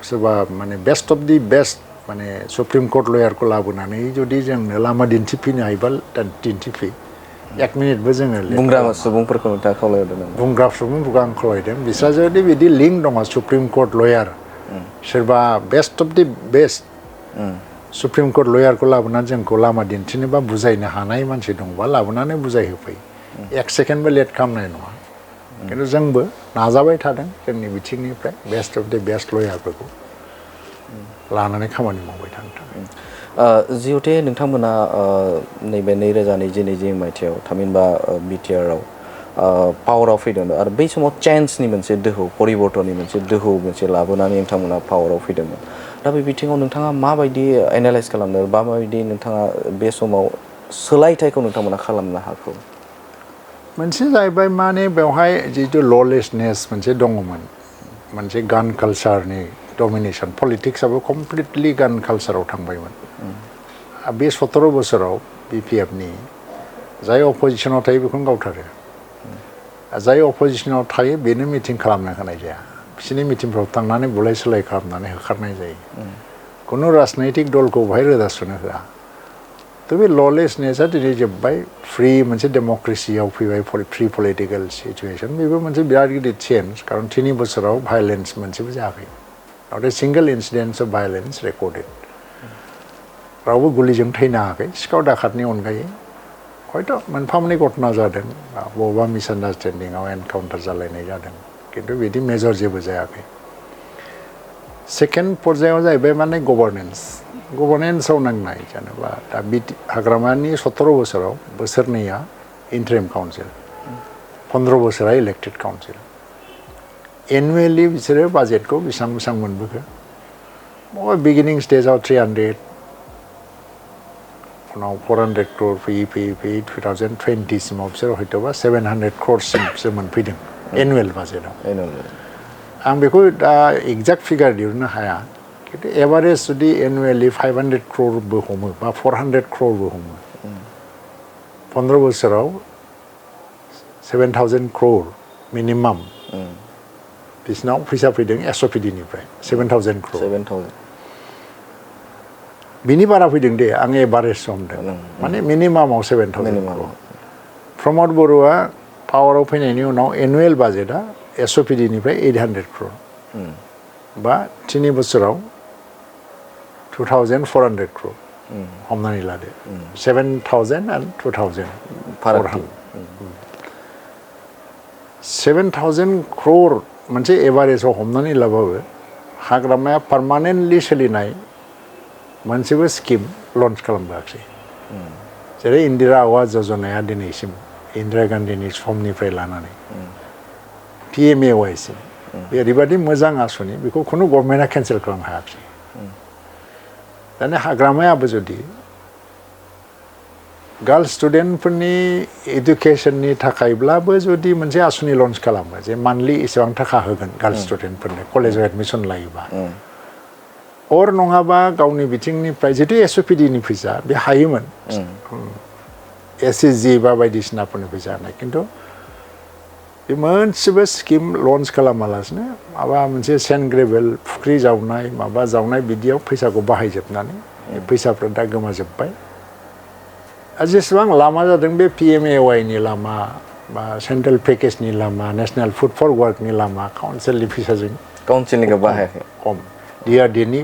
सोरबा माने बेस्ट अफ दि बेस्ट माने सुप्रिम कर्ट लयारखौ लाबोनानै जुदि जोंनो लामा दिन्थिफैनो हायोबा दिन्थिफै 1 मिनिटबो जोङो बुंग्रा सुबुंफोरखौ नोंथाङा खावलायदों बुंग्रा सुबुंफोरखौ आं खावलायदों बिस्रा जुदि बिदि लिंक दङ सुप्रिम कर्ट लयार सोरबा best of the best supreme court लयारखौ लाबोनानै जोंखौ लामा दिन्थिनो बा बुजायनो हानाय मानसि दंबा लाबोनानै बुजायहोफै 1 सेकेन्डबो लेट खालामनाय नङा खिन्थु जोंबो नाजाबाय थादों जोंनि बिथिंनिफ्राय बेस्ट अफ दि बेस्ट लयारफोरखौ लानानै खामानि मावबाय थानो थाखाय जिहेतु नोंथांमोना नैबे 2022 मायथाइयाव थामहिनबा बिटिआरआव पावाराव फैदोंमोन आरो बै समाव चेन्जनि मोनसे दोहौ परिबर्तननि मोनसे दोहौ मोनसे लाबोनानै नोंथांमोना पावाराव फैदोंमोन दा बे बिथिङाव नोंथाङा माबायदि एनालाइज खालामनो बा माबायदि नोंथाङा बे समाव सोलायथायखौ नोंथांमोना खालामनो हाखौ मोनसे जाहैबाय माने बेवहाय जितु ललेसनेस मोनसे दङमोन मोनसे गान कालचारनि डमिनेसन पलिटिक्सआबो कमप्लिटलि गान कालचाराव थांबायमोन बे 17 बोसोराव बिपिएफनि जाय अपोजिसनाव थायो बेखौनो गावथारो जाय अपोजिसनाव थायो बेनो मिटिं खालामनो होनाय जाया बिसोरनि मिटिंफ्राव थांनानै बुलाय सोलाय खालामनानै होखारनाय जायो खुनु राजनैतिक दलखौ बेवहाय रोदा सुनो होआ थ' बे ललेसनेसआ दिनै जोब्बाय फ्रि मोनसे डेम'क्रेसियाव फैबाय फ्रि पलिटिकेल सिचुवेसन बेबो मोनसे बिराद गिदिर चेन्ज खारन 3 बोसोराव भायलेन्स मोनसेबो जायाखै not a single incidence of violence recorded रावबो गुलिजों थैनो हायाखै सिखाव दाखाथनि अनगायै हयथ' मोनफा मोननै घटना जादों बबेबा मिसआन्डारस्टेन्डिंआव एनकाउन्टार जालायनाय जादों खिन्थु बिदि मेजर जेबो जायाखै सेकेन्ड पर्यायाव जाहैबाय माने गभर्नेन्सआव नांनाय जेनेबा दा हाग्रामानि 17 बोसोराव बोसोरनैया इन्टारिम काउन्सिल 15 बोसोरा इलेक्टेड काउन्सिल एनुवेलि बिसोरो बाजेटखौ बेसेबां मोनबोखो बिगिनिं स्टेजाव 300 उनाव 400 क्र'र फैयै 2020 सिमाव बिसोर हयथ'बा 700 क्र'रसिमसो मोनफैदों एनुवेल बाजेटआव आं बेखौ दा एक्जाक्ट फिगार दिहुननो हाया खिन्थु एभारेज जुदि एनुवेलि 500 क्र'रबो हमो बा 400 क्र'रबो हमो 15 बोसोराव 7,000 क्र'र मिनिमाम बिसिनाव फैसा फैदों एसअपिडिनिफ्राय 7,000 क्र'र बिनि बारा फैदों दे आं एभारेज हमदों माने मिनिमामाव 7,000 क्र'र प्रमद बर'आ पावाराव फैनायनि उनाव एनुवेल बाजेटआ एसओपिडिनिफ्राय 800 crore बा 3 बोसोराव 2400 crore हमनानै लादो 7000 and 2000 फारागथि 7000 crore मोनसे एभारेजाव हमनानै लाबाबो हाग्रामाया पार्मानेन्टलि सोलिनाय मोनसेबो स्किम लन्च खालामबोआखै जेरै इन्दिरा आवास यजनाया दिनैसिम इन्दिरा गान्धीनि समनिफ्राय लानानै PMAY सिम बे ओरैबायदि मोजां आसनि बेखौ खुनु गभर्नमेन्टआ केन्सेल खालामनो हायाखै दानि हाग्रामायाबो जुदि गार्लस स्टुडेन्टफोरनि इडुकेसननि थाखायब्लाबो जुदि मोनसे आसनि लन्च खालामो जे मान्थलि एसेबां थाखा होगोन गार्लस स्टुडेन्टफोरनो कलेजाव एडमिसन लायोबा अर नङाबा गावनि बिथिंनिफ्राय जितु एसओपिडिनि फैसा बे हायोमोन SSG बा बायदिसिनाफोरनि फैसा होनाय खिन्थु बे मोनसेबो स्किम लन्च खालामालासिनो माबा मोनसे सेन्ट ग्रेभेल फुख्रि जावनाय माबा जावनाय बिदियाव फैसाखौ बाहायजोबनानै फैसाफ्रा दा गोमाजोब्बाय आरो जेसेबां लामा जादों बे PMAY नि लामा बा सेन्ट्रेल पेकेजनि लामा नेशनेल फुड फर वर्कनि लामा काउन्सिलनि फैसाजों काउन्सिलनिखौ बाहायाखै खम DRDनि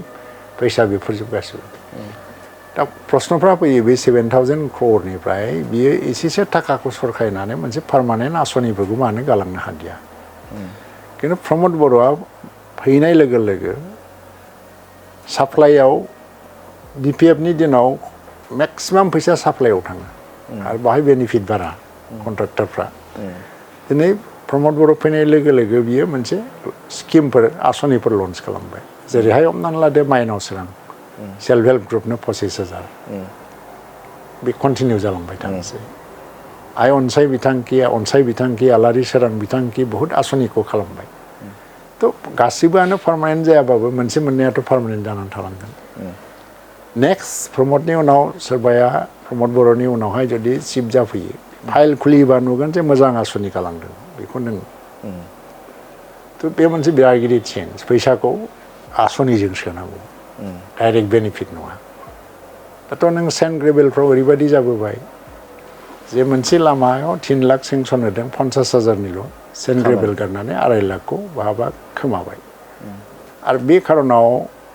फैसा बेफोरजों गासिबो दा प्रश्नफ्रा फैयो बे 7000 crore बियो एसेसो थाखाखौ सरखायनानै मोनसे पार्मानेन्ट आसनिफोरखौ मानो गालांनो हादिया खिन्थु प्रमद बर'आ फैनाय लोगो लोगो साप्लाइयाव BPFनि दिनाव मेक्सिमाम फैसा साप्लाइयाव थाङो आरो बाहाय बेनिफिट बारा कन्ट्राक्टरफ्रा दिनै प्रमद बर' फैनाय लोगो लोगो बियो मोनसे स्किमफोर आसनिफोर लन्च खालामबाय जेरैहाय हमनानै लादो माइनाव सोरां सेल्फ हेल्प ग्रुपनो 25,000 बे कन्टिनिउ जालांबाय थानोसै आइ अनसाय बिथांखि आलारि सोरां बिथांखि बहुत आसनिखौ खालामबाय थ' गासिबोआनो पार्मानेन्ट जायाबाबो मोनसे मोननैयाथ' पार्मानेन्ट जानानै थालांगोन नेक्स्ट प्रमदनि उनाव सोरबाया प्रमद बर'नि उनावहाय जुदि चिफ जाफैयो फाइल खुलियोबा नुगोन जे मोजां आसनि गालांदों बेखौ नों थ' बे मोनसे बिराद गिदिर चेन्ज फैसाखौ आसनिजों सोनांगौ डाइरेक्ट बेनिफिट नङा दाथ' नों सेन्ट ग्रेभेलफ्राव ओरैबायदि जाबोबाय जे मोनसे लामायाव 3 लाख सेंसन होदों 50,000निल' सेन्ट ग्रेभेल गारनानै 2.5 लाखखौ बहाबा खोमाबाय आरो बे खारनाव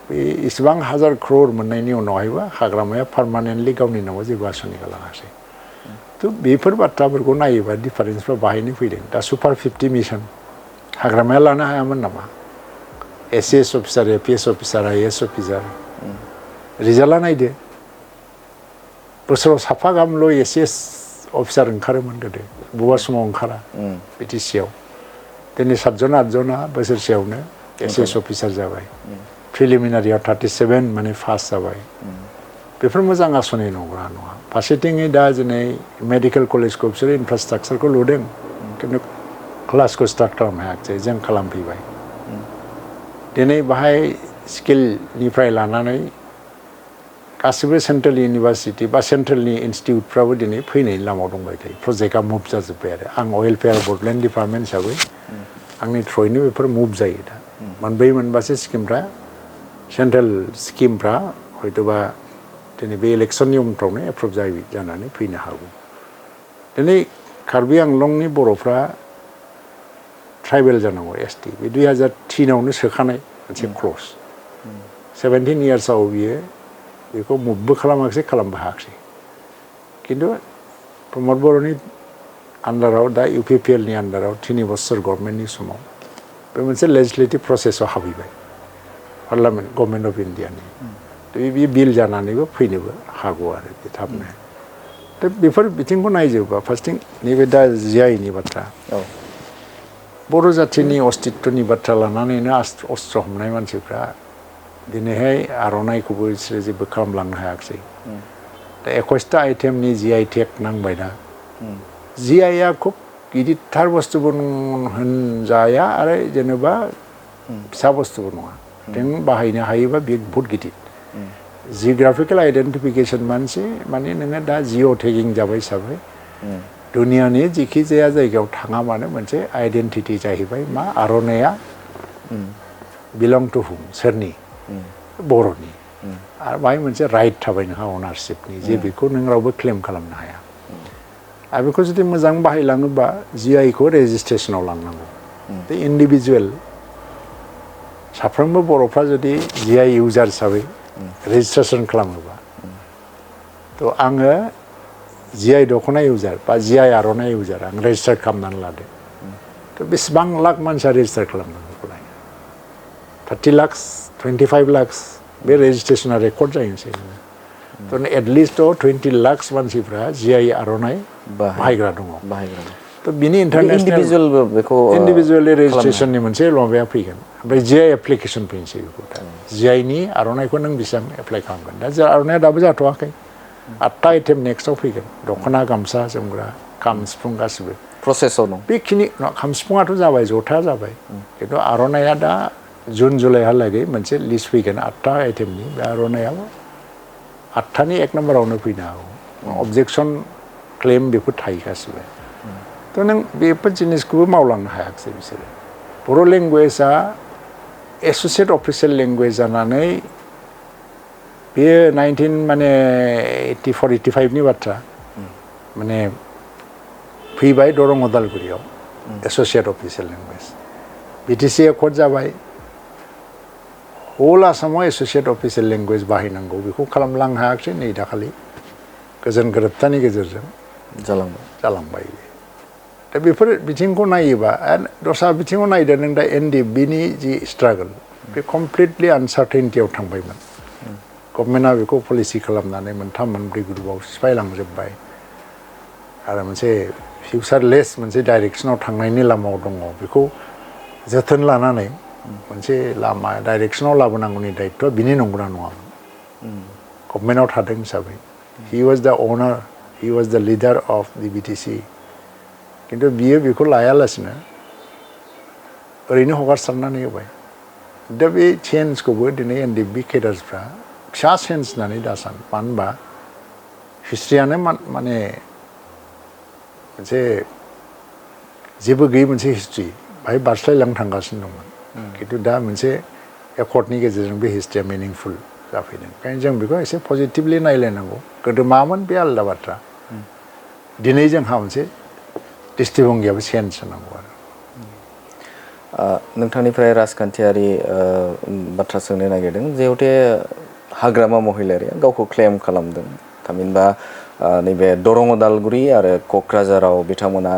बे इसेबां 1000 crore मोननायनि उनावहायबो हाग्रामाया पार्मानेन्टलि गावनि नामाव जेबो आसनि गालाङासै थ' बेफोर बाथ्राफोरखौ नायोबा डिफारेन्सफ्रा बाहायनो फैदों दा सुपार 50 मिशन हाग्रामाया लानो हायामोन नामा SS officer APS officer IAS officer रिजाल्टआ नायदो बोसोराव साफा गाहामल' एसएस अफिसार ओंखारोमोन गोदो बबेबा समाव ओंखारा बिटिसिआव दिनै 7 जन 8 जना बोसोरसेयावनो एसएस अफिसार जाबाय प्रिलिमिनारियाव 37 माने पास जाबाय बेफोर मोजां आसनि नंगौना नङा फारसेथिङै दा दिनै मेडिकेल कलेजखौ बिसोरो इनफ्रास्ट्राक्चारखौ लुदों खिन्थु क्लासखौ स्टार्ट खालामनो हायाखिसै जों खालामफैबाय दिनै बाहाय स्किलनिफ्राय लानानै गासिबो सेन्ट्रेल इउनिभार्सिटि बा सेन्ट्रेलनि इनस्टिटिउटफ्राबो दिनै फैनायनि लामायाव दंबाय थायो प्रजेक्टआ मुभ जाजोब्बाय आरो आं वेलफेयार बडलेण्ड डिपार्टमेन्ट हिसाबै आंनि थ्रयैनो बेफोर मुभ जायो दा मोनब्रै मोनबासो स्किमफ्रा सेन्ट्रेल स्किमफ्रा हयतोबा दिनै बे इलेक्सननि उनफ्रावनो एप्रुभ जानानै फैनो हागौ दिनै कार्बि आंलंनि बर'फ्रा ट्राइबेल जानांगौ ST बे 2003आवनो सोखानाय मोनसे क्लज 17 इयार्सआव बियो बेखौ मुभबो खालामाखिसै खालामबो हायाखिसै खिन्थु प्रमद बर'नि आन्दाराव दा UPPLनि आन्दाराव 3 बोसोर गभर्नमेन्टनि समाव बे मोनसे लेजिस्लेटिभ प्रसेसआव हाबहैबाय पार्लामेन्ट गभर्नमेन्ट अफ इन्डियानि बे बिल जानानैबो फैनोबो हागौ आरो बे थाबनो दा बेफोर बिथिंखौ नायजोबा फार्स्टिं नैबे दा GIनि बाथ्रा बर' जाथिनि अस्तित्वनि बाथ्रा लानानैनो अस्त्र हमनाय मानसिफ्रा दिनैहाय आर'नाइखौबो बिसोरो जेबो खालामलांनो हायाखिसै दा 21टा आइटेमनि GI टेग नांबाय दा GIआ खुब गिदिरथार बुस्थुबो होनजाया आरो जेनेबा फिसा बुस्थुबो नङा नों बाहायनो हायोबा बे बहुत गिदिर जिअग्राफिकेल आइडेन्टिफिकेसन माने नोङो दा जिअ टेगिं जाबाय हिसाबै दुनियानि जेखि जाया जायगायाव थाङा मानो मोनसे आइडेन्टिटि जाहैबाय मा आर'नाइया बिलं टु हुम सोरनि बर'नि आरो बाहाय मोनसे राइट थाबाय नोंहा अनारशिपनि जे बेखौ नों रावबो क्लेम खालामनो हाया आरो बेखौ जुदि मोजां बाहायलाङोबा GIखौ रेजिस्ट्रेसनाव लांनांगौ दा इन्डिभिजुवेल साफ्रोमबो बर'फ्रा जुदि GI इउजार हिसाबै रेजिस्ट्रेसन खालामोबा थ' आङो GI दख'ना इउजार बा GI आर'नाइ इउजार आं रेजिस्टार खालामनानै लादो थ' बेसेबां लाख मानसिया रेजिस्टार खालामदों बेखौलाय 30 लाख 25 लाख बे रेजिस्ट्रेसना रेकर्ड जाहैनोसै थ' एटलिस्ट 20 लाख मानसिफ्रा GI आर'नाइ बाहायग्रा दङ थ' बिनि इन्टारनेसनेल इन्डिभिजुवेलि रेजिस्ट्रेसननि मोनसे माबाया फैगोन ओमफ्राय GI एप्लिकेसन फैनोसै बेखौ दा GIनि आर'नाइखौ नों बेसेबां एप्लाइ खालामगोन दा आर'नाइया दाबो जाथ'वाखै 8टा आइटेम नेक्स्टआव फैगोन दख'ना गामसा जोमग्रा खाम सिफुं गासिबो प्रसेसआव दं बेखिनि खाम सिफुङाथ' जाबाय जथा जाबाय खिन्थु आर'नाइया दा जुन जुलाइहालागै मोनसे लिस्ट फैगोन 8टा आइटेमनि बे आर'नाइयाव 8टानि 1 नम्बरावनो फैनो हागौ अबजेक्सन क्लेम बेफोर थायो गासिबो थ' नों बेफोर जिनिसखौबो मावलांनो हायाखिसै बिसोरो बर' लेंगुवेजआ एस'सियेट अफिसियेल लेंगुवेज जानानै बेयो 1984-85नि बाथ्रा माने फैबाय दरं उदालगुरियाव associate official language BTC accord जाबाय होल आसामाव एस'सियेट अफिसियेल लेंगुवेज बाहायनांगौ बेखौ खालामलांनो हायाखिसै नै दाखालि गोजोन गोरोबथानि गेजेरजों जालांबाय दा बेफोर बिथिंखौ नायोबा दस्रा बिथिङाव नायदो नों दा NDFBनि जि स्ट्रागल बे कमप्लिटलि आनसार्टेनिटियाव थांबायमोन गभर्नमेन्टआ बेखौ पलिसि खालामनानै मोनथाम मोनब्रै ग्रुपआव सिफायलांजोब्बाय आरो मोनसे फिउचारलेस मोनसे डाइरेक्सनाव थांनायनि लामायाव दङ बेखौ जोथोन लानानै मोनसे लामा डाइरेक्सनाव लाबोनांगौनि दायित्वआ बिनि नंगौना नङामोन गभर्नमेन्टआव थादों हिसाबै हि वाज दा अनार हि वाज दा लिडार अफ दि BTC खिन्थु बियो बेखौ लायालासिनो ओरैनो हगारसारनानै होबाय दा बे चेन्जखौबो दिनै NDFB केडार्सफ्रा फिसा चेन्ज होननानै दासान मानो होनबा हिस्ट्रियानो माने मोनसे जेबो गैयै मोनसे हिस्ट्रि बाहाय बारस्लायलांनो थांगासिनो दंमोन खिन्थु दा मोनसे एकर्डनि गेजेरजों बे हिस्ट्रिया मिनिंफुल जाफैदों ओंखायनो जों बेखौ एसे पजिटिभलि नायलायनांगौ गोदो मामोन बे आलादा बाथ्रा दिनै जोंहा मोनसे दृष्टिभंगियाबो चेन्ज होनांगौ आरो नोंथांनिफ्राय राजखान्थियारि बाथ्रा सोंनो नागिरदों जिहेतु हाग्रामा महिलारिया गावखौ क्लेम खालामदों थामहिनबा नैबे दरं उदालगुरि आरो क'क्राझाराव बिथांमोना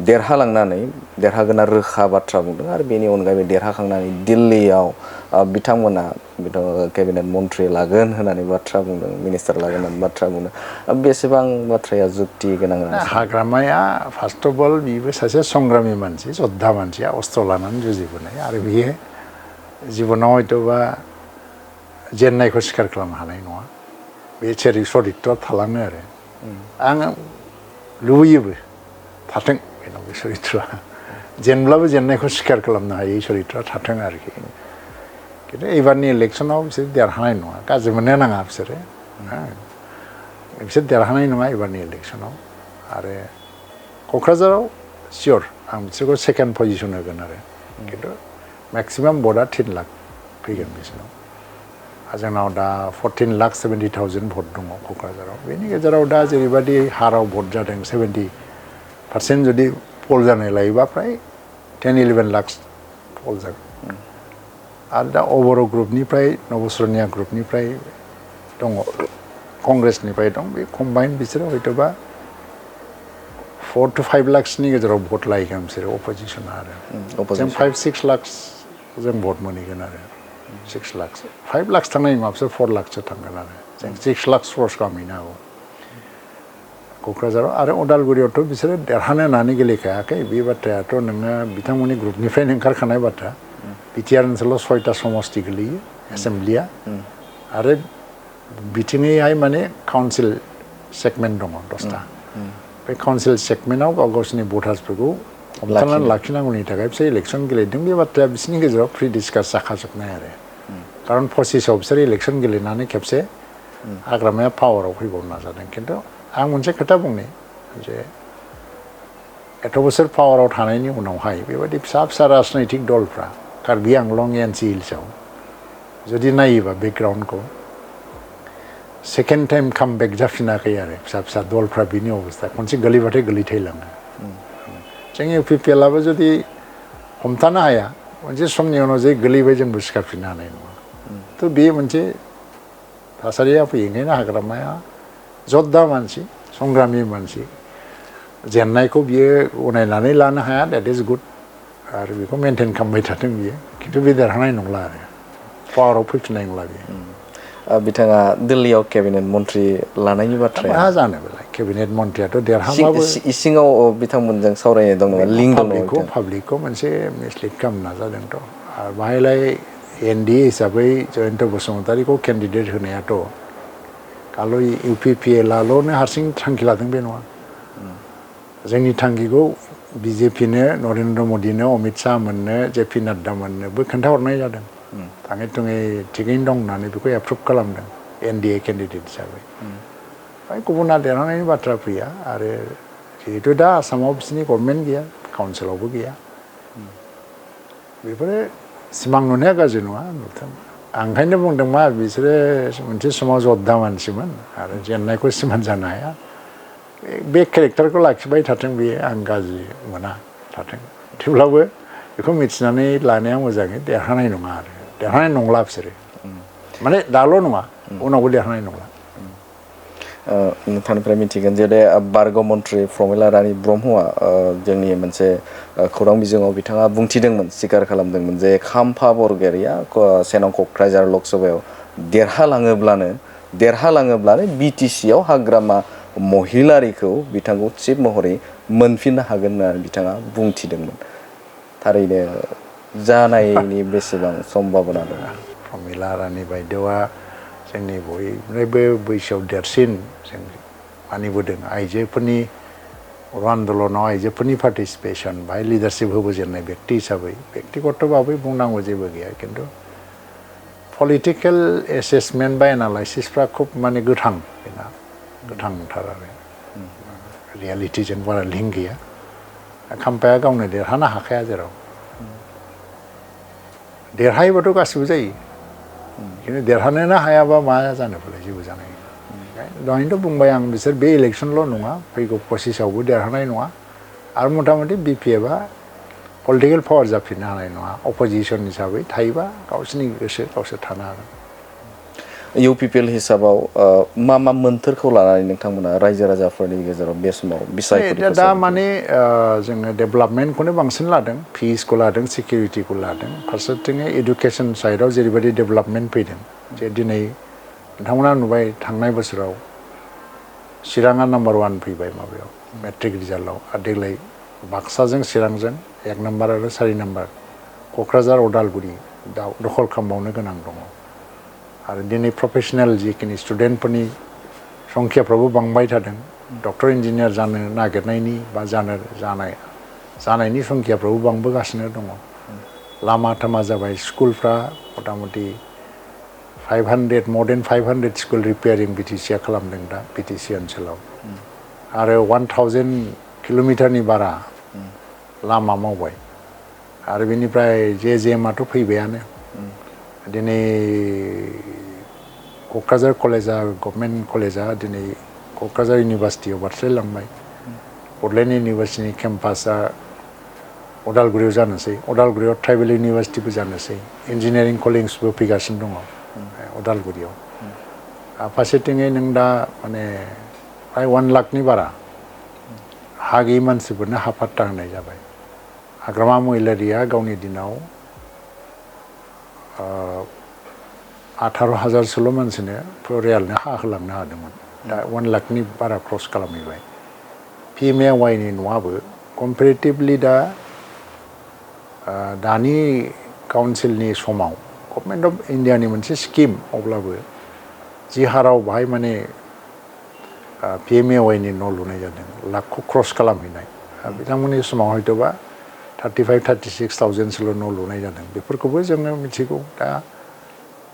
देरहागोना रोखा बाथ्रा बुंदों आरो बेनि अनगायैबो देरहाखांनानै दिल्लीयाव बिथांमोना केबिनेट मन्थ्रि लागोन होननानै बाथ्रा बुंदों मिनिस्टार लागोन होननानै बाथ्रा बुंदों बेसेबां बाथ्राया जुक्ति गोनां हाग्रामाया फार्स्ट अफ अल बिबो सासे संग्रामि मानसि जद्धा मानसिया अस्त्र लानानै जुजिबोनाय आरो बियो जिबनाव हयथ'बा जेननायखौ स्वीकार खालामनो हानाय नङा बे चरित्रआ थालाङो आरो आं लुबैयोबो थाथों बेनाव बे चरित्रआ जेनब्लाबो जेननायखौ स्वीकार खालामनो हायै चरित्रआ थाथों आरोखि खिन्थु एबारनि इलेक्सनाव बिसोर देरहानाय नङा गाज्रि मोननो नाङा बिसोर देरहानाय नङा एबारनि इलेक्सनाव आरो क'क्राझाराव सियर आं बिसोरखौ सेकेन्ड पजिसन होगोन आरो खिन्थु मेक्सिमाम भटआ 3 लाख फैगोन बिसोरनाव जोंनाव दा 14,70,000 भट दङ क'क्राझाराव बेनि गेजेराव दा जेरैबायदि हाराव भट जादों 70% जुदि पल जानाय लायोबा फ्राय 10-11 लाख पल जागोन आरो दा अबर' ग्रुपनिफ्राय नबस्रनिया ग्रुपनिफ्राय दङ कंग्रेसनिफ्राय दं बे कम्बाइन बिसोरो हयथ'बा 4 to 5 लाखसनि गेजेराव भट लायगोन बिसोरो अपोजिसना आरो जों 5-6 लाख जों भट मोनहैगोन आरो 6 लाख 5 लाख थांनाय नङा बिसोर 4 लाखसो थांगोन आरो जों 6 लाख सर्स खालामहैनो हागौ क'क्राझाराव आरो उदालगुरियावथ' बिसोरो देरहानो होननानै गेलेखायाखै बे बाथ्रायाथ' नोङो बिथांमोननि ग्रुपनिफ्रायनो ओंखारखानाय बाथ्रा बिटिआर ओनसोलाव 6टा समस्ति गोलैयो एसेम्ब्लिया आरो बिथिङैहाय माने काउन्सिल सेगमेन्ट दङ 10टा बे काउन्सिल सेगमेन्टआव गावसोरनि भटार्सफोरखौ हमथानानै लाखिनांगौनि थाखाय बिसोर इलेक्सन गेलेदों बे बाथ्राया बिसोरनि गेजेराव फ्रि डिसकास जाखाजोबनाय आरो खारन 25आव बिसोर इलेक्सन गेलेनानै खेबसे हाग्रामाया पावाराव फैबावनो नाजादों खिन्थु आं मोनसे खोथा बुंनि जे एथ' बोसोर पावाराव थानायनि उनावहाय बेबायदि फिसा फिसा राजनैतिक दलफ्रा कार्बि आंलं एनसि हिल्सआव जुदि नायोबा बेकग्राउन्डखौ सेकेन्ड टाइम कामबेक जाफिनाखै आरो फिसा फिसा दलफ्रा बिनि अबस्था खनसे गोलैबाथाय गोलैथायलाङो जों इउपिपिएलआबो जुदि हमथानो हाया मोनसे समनि उनाव जे गोलैबाय जोंबो सिखारफिननो हानाय नङा थ' बे मोनसे थासारिया फैयो ओंखायनो हाग्रामाया जद्दा मानसि संग्रामि मानसि जेननायखौ बियो गनायनानै लानो हाया द्याट इज गुड आरो बेखौ मेनटेन खालामबाय थाथों बियो खिन्थु बे देरहानाय नंला आरो पावाराव फैफिननाय नंला बियो बिथाङा दिल्लीयाव केबिनेट मन्त्रि लानायनि बाथ्राया मा जानो बेलाय केबिनेट मन्थ्रियाथ' देरहाबाबो इसिङाव बिथांमोनजों सावरायनाय दं नामा लिंक दं नामा पाब्लिकखौ मोनसे मिसलिड खालामनो नाजादोंथ' आरो बाहायलाय NDA हिसाबै जयन्त बसुमतारीखौ केन्डिडेट होनायाथ' खालि UPPLआल'नो हारसिं थांखि लादों बे नङा जोंनि थांखिखौ BJPनो नरेन्द्र मदिनो अमित शाह मोननो JP नाड्डा मोननोबो खोन्थाहरनाय जादों थाङै थुङै थिगैनो दं होननानै बेखौ एप्रुभ खालामदों NDA केन्डिडेट हिसाबै ओमफ्राय गुबुना देरहानायनि बाथ्रा फैया आरो जिहेतु दा आसामाव बिसोरनि गभर्नमेन्ट गैया काउन्सिलावबो गैया बेफोरो सिमां नुनाया गाज्रि नङा नुथों आं ओंखायनो बुंदों मा बिसोरो मोनसे समाव जद्दा मानसिमोन आरो जेननायखौ सिमान जानो हाया बे केरेक्टारखौ लाखिबाय थाथों बेयो आं गाज्रि मोना थाथों थेवब्लाबो बेखौ मिथिनानै लानाया मोजाङै देरहानाय नङा आरो देरहानाय नंला बिसोरो माने दाल' नङा उनावबो देरहानाय नंला नोंथांनिफ्राय मिथिगोन जे बारग' मन्त्रि प्रमिला रानी ब्रह्मआ जोंनि मोनसे खौरां बिजोङाव बिथाङा बुंथिदोंमोन स्वीकार खालामदोंमोन जे खाम्फा बरगयारिया सेनं क'क्राझार लकसभायाव देरहालाङोब्लानो BTCआव हाग्रामा महिलारिखौ बिथांखौ चिफ महरै मोनफिननो हागोन होननानै बिथाङा बुंथिदोंमोन थारैनो जानायनि बेसेबां सम्भाबना दं प्रमिला रानी बायदेवआ जोंनि बयनिफ्रायबो बैसोआव देरसिन जों मानिबोदों आइजोफोरनि बर' आन्दलनाव आइजोफोरनि पार्टिसिपेसन बाहाय लिडारशिप होबोजेननाय व्यक्ति हिसाबै व्यक्तिगत भाबै बुंनांगौ जेबो गैया खिन्थु पलिटिकेल एसेसमेन्ट बा एनालाइसिसफ्रा खुब माने गोथां बेना गोथांथार आरो रियेलिटिजों बारा लिंक गैया खाम्फाया गावनो देरहानो हाखाया जेराव देरहायोबाथ' गासिबो जायो खिन्थु देरहानोनो हायाबा मा जानोफालाय जेबो जानाय नङा दहायनोथ' बुंबाय आं बिसोर बे इलेक्सनल' नङा फैगौ 25आवबो देरहानाय नङा आरो मथा मथि BPFआ पलिटिकेल पावार जाफिननो हानाय नङा अपोजिसन हिसाबै थायोबा गावसोरनि गोसो गावसोर थानो हागोन UPPL हिसाबाव मा मोन्थोरखौ लानानै नोंथांमोना रायजो राजाफोरनि गेजेराव बे समाव बिसायख'थि दा माने जोङो डेभेलपमेन्टखौनो बांसिन लादों पिसखौ लादों सिकिउरिटिखौ लादों फारसेथिं एडुकेसन साइडआव जेरैबायदि डेभेलपमेन्ट फैदों जे दिनै नोंथांमोना नुबाय थांनाय बोसोराव चिराङा नाम्बार 1 फैबाय माबायाव मेट्रिक रिजाल्टआव आरो देग्लाय बाक्साजों चिरांजों 1 नाम्बार आरो 4 नाम्बार क'क्राझार उदालगुरि दखल खालामबावनो गोनां दङ आरो दिनै प्रफेसनेल जिखिनि स्टुडेन्टफोरनि संख्याफ्राबो बांबाय थादों डक्टर इन्जिनियार जानो नागिरनायनि बा जानायनि संख्याफ्राबो बांबोगासिनो दङ लामा थामा जाबाय स्कुलफ्रा मथा मथि 500 more than 500 स्कुल रिपेयारिं BTCआ खालामदों दा BTC ओनसोलाव आरो 1000 किल'मिटारनि बारा लामा मावबाय आरो बेनिफ्राय JJMआथ' फैबायानो दिनै क'क्राझार कलेजआ गभर्नमेन्ट कलेजआ दिनै क'क्राझार इउनिभार्सिटियाव बारस्लायलांबाय बड'लेण्ड इउनिभार्सिटिनि केम्पासआ उदालगुरियाव जानोसै उदालगुरियाव ट्राइबेल इउनिभार्सिटिबो जानोसै इन्जिनियारिं कलेजबो फैगासिनो दङ उदालगुरियाव फारसेथिङै नों दा माने प्राय 1 लाखनि बारा हा गैयि मानसिफोरनो हा पाट्टा होनाय जाबाय हाग्रामा महिलारिया गावनि दिनाव 18,000सोल' मानसिनो फरियालनो हा होलांनो हादोंमोन दा 1 लाखनि बारा क्रस खालामहैबाय PMAYनि न'आबो कम्पेरेटिभलि दा दानि काउन्सिलनि समाव गभर्नमेन्ट अफ इन्डियानि मोनसे स्किम अब्लाबो जि हाराव बाहाय माने PMAYनि न' लुनाय जादों लाखखौ क्रस खालामहैनाय बिथांमोननि समाव हयथ'बा 35,000-36,000सोल' न' लुनाय जादों बेफोरखौबो जोङो मिथिगौ दा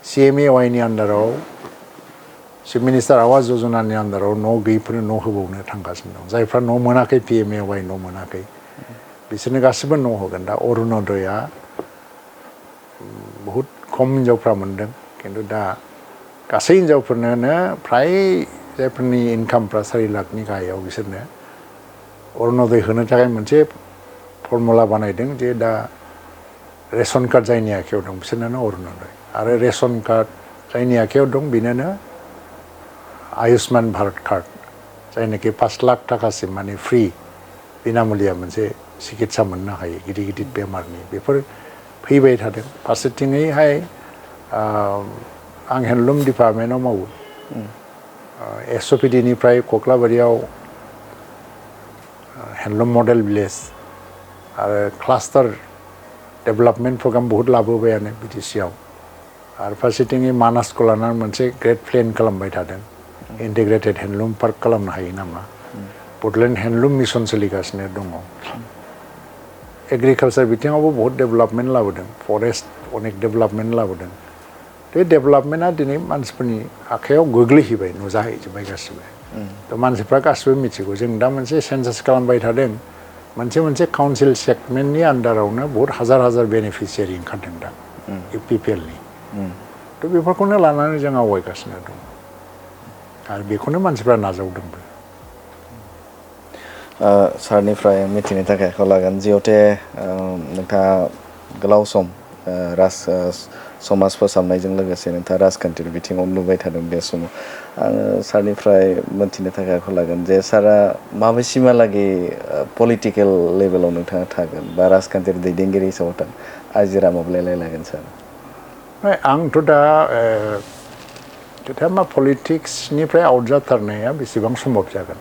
CMAYनि आन्दाराव चिफ मिनिस्टार आवास यजनानि आन्दाराव न' गैयैफोरनो न' होबावनो थांगासिनो दं जायफ्रा न' मोनाखै PMAY न' मोनाखै बिसोरनो गासिबो न' होगोन दा अरुण'दयआ बहुद खम हिनजावफ्रा मोनदों खिन्थु दा गासै हिनजावफोरनो फ्राय जायफोरनि इनकामफ्रा 4 लाखनि गाहायाव बिसोरनो अरुण'दय होनो थाखाय मोनसे फर्मुला बानायदों जे दा रेशन कार्ड जायनि आखायाव दं बिसोरनो अरुणोदय आरो रेशन कार्ड जायनि आखायाव दं बेनोनो आयुष्मान भारत कार्ड जायनाखि 5 लाख थाखासिम माने फ्रि बिनामुलिया मोनसे चिकित्सा मोननो हायो गिदिर गिदिर बेमारनि बेफोर फैबाय थादों फारसेथिङैहाय आं हेन्डलुम डिपार्टमेन्टआव मावो SOPD निफ्राय कक्लाबारियाव हेन्डलुम मडेल भिलेज आरो क्लास्टार डेभेलपमेन्ट प्रग्राम बहुत लाबोबायानो BTC आव आरो फारसेथिङै मानासखौ लानानै मोनसे ग्रेट प्लेन खालामबाय थादों इन्टिग्रेटेड हेन्डलुम पार्क खालामनो हायो नामा बडलेण्ड हेन्डलुम मिशन सोलिगासिनो दङ एग्रिकालचार बिथिङावबो बहुत डेभेलपमेन्ट लाबोदों फरेस्ट अनेक डेभेलपमेन्ट लाबोदों बे डेभेलपमेन्टआ दिनै मानसिफोरनि आखायाव गोग्लैहैबाय नुजाहैजोब्बाय गासिबो थ' मानसिफ्रा गासिबो मिथिगौ जों दा मोनसे सेन्सास खालामबाय थादों मोनसे काउन्सिल सेगमेन्टनि आन्डारावनो बहुत हाजार हाजार बेनिफिसियारि ओंखारदों दा UPPL नि थ' बेफोरखौनो लानानै जों आवगायगासिनो दं आरो बेखौनो मानसिफ्रा नाजावदोंबो सारनिफ्राय मिथिनो थाखाय आखायाव लागोन जिहेथे नोंथाङा गोलाव सम समाज फोसाबनायजों लोगोसे नोंथाङा राजखान्थिनि बिथिङाव नुबाय थादों बे समाव आङो सारनिफ्राय मोनथिनो थाखाय आखायाव लागोन जे सारा माबेसिमहालागै पलिटिकेल लेभेलाव नोंथाङा थागोन बा राजखान्थियारि दैदेनगिरि हिसाबै थागोन आजिरा माब्लायलाय लागोन सार आंथ' दा मा पलिटिक्सनिफ्राय आउट जाथारनाया बेसेबां सम्भब जागोन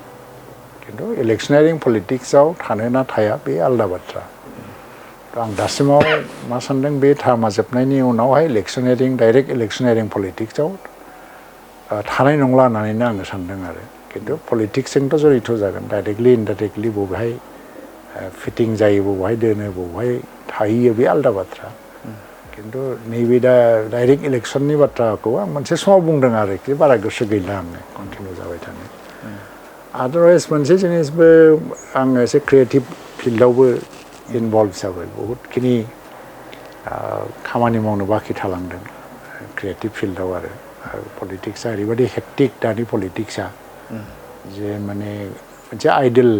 खिन्थु इलेक्शनारिं पलिटिक्सआव थानो ना थाया बे आलादा बाथ्रा आं दासिमाव मा सानदों बे टार्मा जोबनायनि उनावहाय डाइरेक्ट इलेक्शनारिं पलिटिक्सआव थानाय नंला होननानैनो आङो सानदों आरो खिन्थु पलिटिक्सजोंथ' जड़ित जागोन डाइरेक्टलि इनडाइरेक्टलि बबेहाय फिटिं जायो बबेहाय दोनो बबेहाय थाहैयो बे आलादा बाथ्रा खिन्थु नैबे दा डाइरेक्ट इलेक्शननि बाथ्राखौ आं मोनसे समाव बुंदों आरोखि बारा गोसो गैला आङो कन्टिनिउ जाबाय थानो आदारवाइज मोनसे जिनिसबो आङो एसे क्रिएटिभ फिल्डआवबो इनभल्भ जाबाय बहुतखिनि खामानि मावनो बाखि थालांदों क्रिएटिभ फिल्डआव आरो पलिटिक्सआ ओरैबायदि हेक्टिक दानि पलिटिक्सआ जे माने मोनसे आइडियल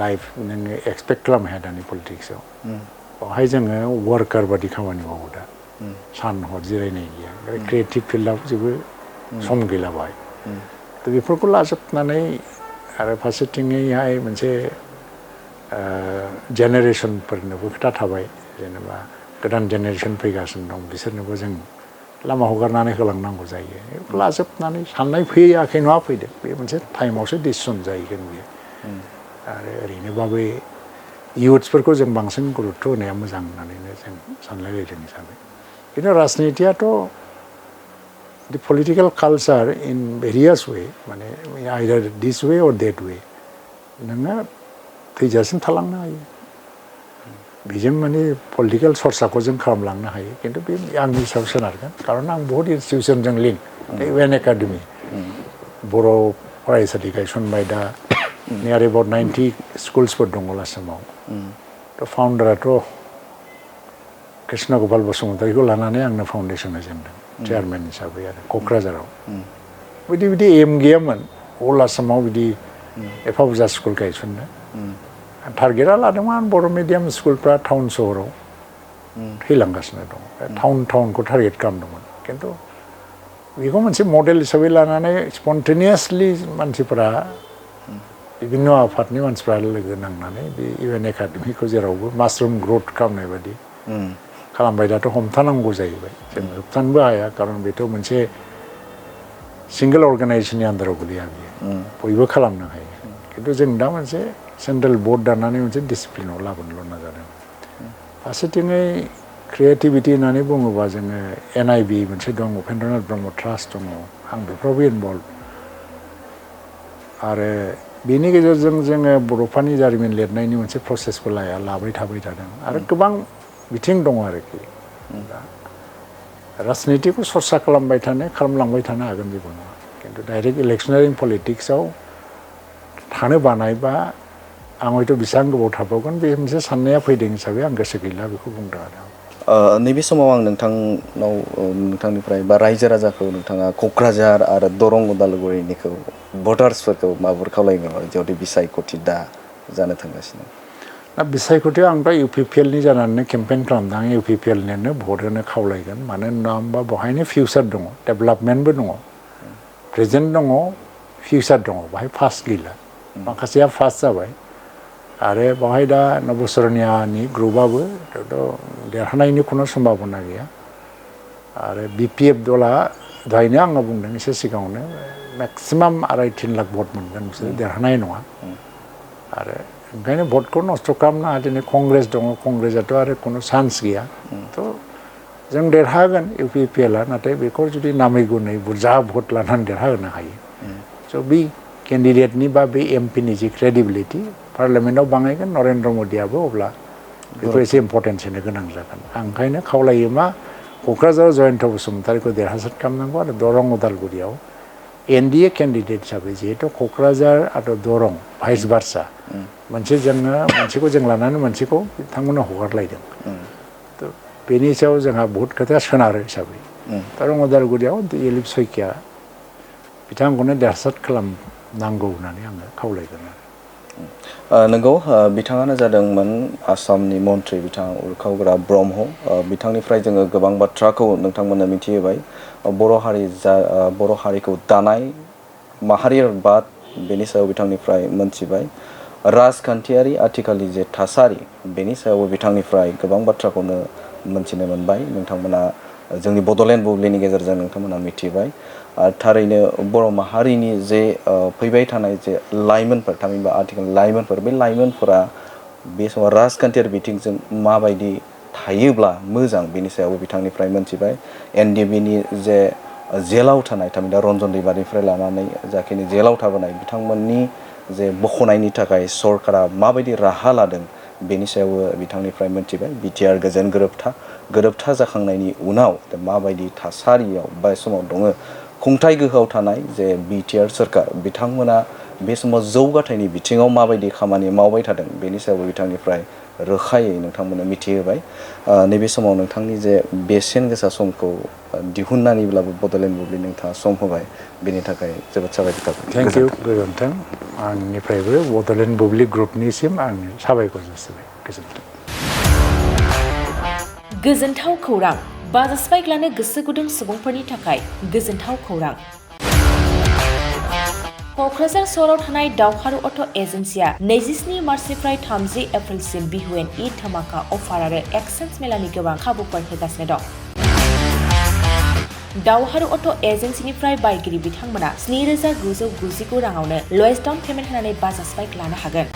लाइफ नोङो एक्सपेक्ट खालामनो हाया दानि पलिटिक्सआव बेवहाय जोङो वार्कार बादि खामानि मावो दा सान हर जिरायनाय गैया क्रिएटिभ फिल्डआव जेबो सम गैला बाहाय थ' बेफोरखौ लाजोबनानै आरो फारसेथिङैहाय मोनसे जेनेरेसनफोरनोबो खोथा थाबाय जेनेबा गोदान जेनेरेसन फैगासिनो दं बिसोरनोबो जों लामा हगारनानै होलांनांगौ जायो लाजोबनानै साननाय फैयाखै नङा फैदों बे मोनसे टाइमावसो डिसिसन जाहैगोन बेयो आरो ओरैनोबाबो इयुथ्सफोरखौ जों बांसिन गुरुत्थ' होनाया मोजां होननानैनो जों सानलायलायदों हिसाबै खिन्थु राजनितियाथ' the political culture in various way माने either this way or that way नोङो थैजासिम थालांनो हायो बेजों माने पलिटिकेल सर्साखौ जों खालामलांनो हायो खिन्थु बे आंनि सायाव सोनारगोन खारन आं बहुत इनस्टिटिउसनजों लिंक UN एकाडेमि बर' फरायसालि गायसनबाय दा नियार एबाउट 90 स्कुल्सफोर दङ आसामाव थ' फाउन्डाराथ' कृष्ण गपाल बसुमतारीखौ लानानै आंनो फाउन्डेसन होजेनदों चेयारमेन हिसाबै आरो क'क्राझाराव बिदि एम गैयामोन अल आसामाव बिदि एफा बुरजा स्कुल गायसननो टारगेटआ लादोंमोन बर' मिडियाम स्कुलफ्रा टाउन सहराव थैलांगासिनो दं टाउनखौ टारगेट खालामदोंमोन खिन्थु बेखौ मोनसे मडेल हिसाबै लानानै स्पन्टेनियासलि मानसिफोरा बिभिन्न आफादनि मानसिफ्रा लोगो नांनानै बे UN एकाडेमिखौ जेरावबो मासरुम ग्रथ खालामनाय बायदि खालामबाय दाथ' हमथानांगौ जाहैबाय जों होबथानोबो हाया खारन बेथ' मोनसे सिंगल अर्गानाइजेसननि आन्दाराव गोलैया बियो बयबो खालामनो हायो खिन्थु जों दा मोनसे सेन्ट्रेल बर्ड दानानै मोनसे डिसिप्लिनाव लाबोनोल' नाजादों फारसेथिङै क्रिएटिभिटि होननानै बुङोबा जोङो NIB मोनसे दं उपेन्द्रनाथ ब्रह्म ट्रास्ट दङ आं बेफोरावबो इनभल्भ आरो बेनि गेजेरजों जोङो बर'फोरनि जारिमिन लिरनायनि मोनसे प्रसेसबो लाबाय थाबाय थादों आरो गोबां बिथिं दङ आरोखि दा राजनितिखौ सर्सा खालामलांबाय थानो हागोन जेबो नङा खिन्थु डाइरेक्ट इलेक्शनारिं पलिटिक्सआव थानो बानाय बा आं हयथ' बेसेबां गोबाव थाबावगोन बे मोनसे साननाया फैदों हिसाबै आं गोसो गैला बेखौ बुंदों आरो नैबे समाव आं नोंथांनिफ्राय बा रायजो राजाखौ नोंथाङा क'क्राझार आरो दरं उदालगुरिनिखौ भटार्सफोरखौ माबोरै खावलायगोन जिहेतु बिसायख'थि दा जानो थांगासिनो दा बिसायख'थियाव आं दा UPPL नि जानानै केम्पेइन खालामदों आं UPPL निनो भट होनो खावलायगोन मानो होनबा बेवहायनो फिउचार दङ डेभेलपमेन्टबो दङ प्रेजेन्ट दङ फिउचार दङ बाहाय फास्ट गैला माखासेया फास्ट जाबाय आरो बाहाय दा नबसरनियानि ग्रुपआबो देरहानायनि खुनु सम्भाबना गैया आरो BPF दला दहायनो आङो बुंदों एसे सिगाङावनो मेक्सिमाम 2.5-3 लाख भट मोनगोन बिसोर देरहानाय नङा आरो ओंखायनो भटखौ नस्थ' खालामनाङा दिनै कंग्रेस दङ कंग्रेसआथ' आरो खुनु चान्स गैया थ' जों देरहागोन UPPLआ नाथाय बेखौ जुदि नामै गुनै बुरजा भट लानानै देरहाहोनो हायो स' बे केन्डिडेटनि बा बे MP नि जि क्रेडिबिलिटि पार्लियामेन्टआव बाङायगोन नरेन्द्र मदियाबो अब्ला बेखौ एसे इम्परटेन्स होनो गोनां जागोन आं ओंखायनो खावलायो मा क'क्राझार जयन्त बसुमतारीखौ देरहासार खालामनांगौ आरो दरं उदालगुरियाव NDA केन्डिडेट हिसाबै जिहेतु क'क्राझार आरो दरं भाइस भार्सा मोनसेखौ जों लानानै मोनसेखौ बिथांमोना हगारलायदों थ' बेनि सायाव जोंहा बहुद खोथा सोनारो हिसाबै दरं उदालगुरियाव दिलीप शइकिया बिथांखौनो देरहासार खालामनांगौ होननानै आङो खावलायगोन नंगौ बिथाङानो जादोंमोन आसामनि मन्त्रि बिथां उरखावग्रा ब्रह्म बिथांनिफ्राय जोङो गोबां बाथ्राखौ नोंथांमोननो मिथिहोबाय बर' हारिखौ दानाय माहारियारबाद बेनि सायाव बिथांनिफ्राय मोनथिबाय राजखान्थियारि आथिखालनि जे थासारि बेनि सायावबो बिथांनिफ्राय गोबां बाथ्राखौनो मोनथिनो मोनबाय नोंथांमोना जोंनि बड'लेण्ड बुब्लिनि गेजेरजों नोंथांमोना मिथिबाय आरो थारैनो बर' माहारिनि जे फैबाय थानाय जे लाइमोनफोर थामहिनबा आथिखालनि लाइमोनफोर बे लाइमोनफोरा बे समाव राजखान्थियारि बिथिंजों माबायदि थायोब्ला मोजां बेनि सायावबो बिथांनिफ्राय मोनथिबाय NDFB नि जे जेलाव थानाय थामहिनबा रन्जन दैमारिनिफ्राय लानानै जाखिनि जेलाव थाबोनाय बिथांमोननि जे बख'नायनि थाखाय सरकारा माबायदि राहा लादों बेनि सायावबो बिथांनिफ्राय मोनथिबाय BTR गोजोन गोरोबथा जाखांनायनि उनाव माबायदि थासारियाव बा समाव दङ खुंथाय गोहोआव थानाय जे BTR सोरखार बिथांमोना बे समाव जौगाथायनि बिथिङाव माबायदि खामानि मावबाय थादों बेनि सायावबो बिथांनिफ्राय रोखायै नोंथांमोननो मिथिहोबाय नैबे समाव नोंथांनि जे बेसेन गोसा समखौ दिहुननानैब्लाबो बड'लेण्ड बुब्लि नोंथाङा सम होबाय बेनि थाखाय जोबोद साबायखर थाबाय थेंक इउ गोजोन्थों आंनिफ्रायबो बड'लेण्ड बुब्लि ग्रुपनिसिम आंनि साबायखर जासिबाय गोजोन्थों गोजोनथाव खौरां बाजास्पाइक लानो गोसो गुदुं सुबुंफोरनि थाखाय गोजोनथाव खौरां क'क्राझार सहराव थानाय दावहारु अट' एजेन्सिया 27 मार्चनिफ्राय 30 एप्रिलसिम बिहुएन ईद धामाका अफार आरो एक्सचेन्ज मेलानि गोबां खाबुफोर होगासिनो दं दावहारु अट' एजेन्सिनिफ्राय बायगिरि बिथांमोना 7,999 राङावनो लवेस्ट डाउन पेमेन्ट होनानै बाजास्पाइक लानो हागोन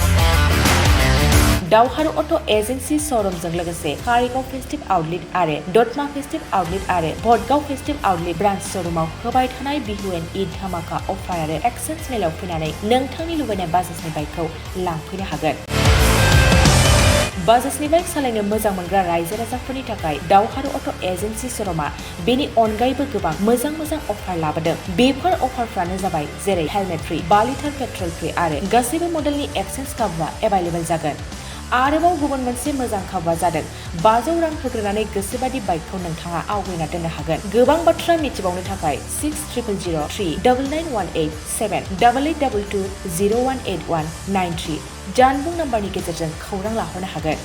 दावहारु अट' एजेन्सि श'रुमजों लोगोसे कारिगाव फेस्टिभ आउटलेट आरो दतमा फेस्टिभ आउटलेट आरो भटगाव फेस्टिभ आउटलेट ब्रान्च श'रुमाव होबाय थानाय बिहुएन ईद धामाका अफार आरो एक्सचेन्ज मेलाव फैनानै नोंथांनि लुबैनाय बाजाजनि बाइकखौ लांफैनो हागोन बाजाजनि बाइक सालायनो मोजां मोनग्रा रायजो राजाफोरनि थाखाय दावहारु अट' एजेन्सि श'रुमा बेनि अनगायैबो गोबां मोजां अफार लाबोदों बेफोर अफारफ्रानो जाबाय जेरै helmet free 5 litre petrol free आरो गासैबो मडेलनि एक्सचेन्ज खाबुआ एभाइलेबल जागोन आरोबाव गुबुन मोनसे मोजां खाबुआ जादों 500 रां होग्रोनानै गोसोबादि बाइकखौ नोंथाङा आवगायना दोननो हागोन गोबां बाथ्रा मिथिबावनो थाखाय 6000398822018193 जानबुं नाम्बारनि गेजेरजों खौरां लाहरनो हागोन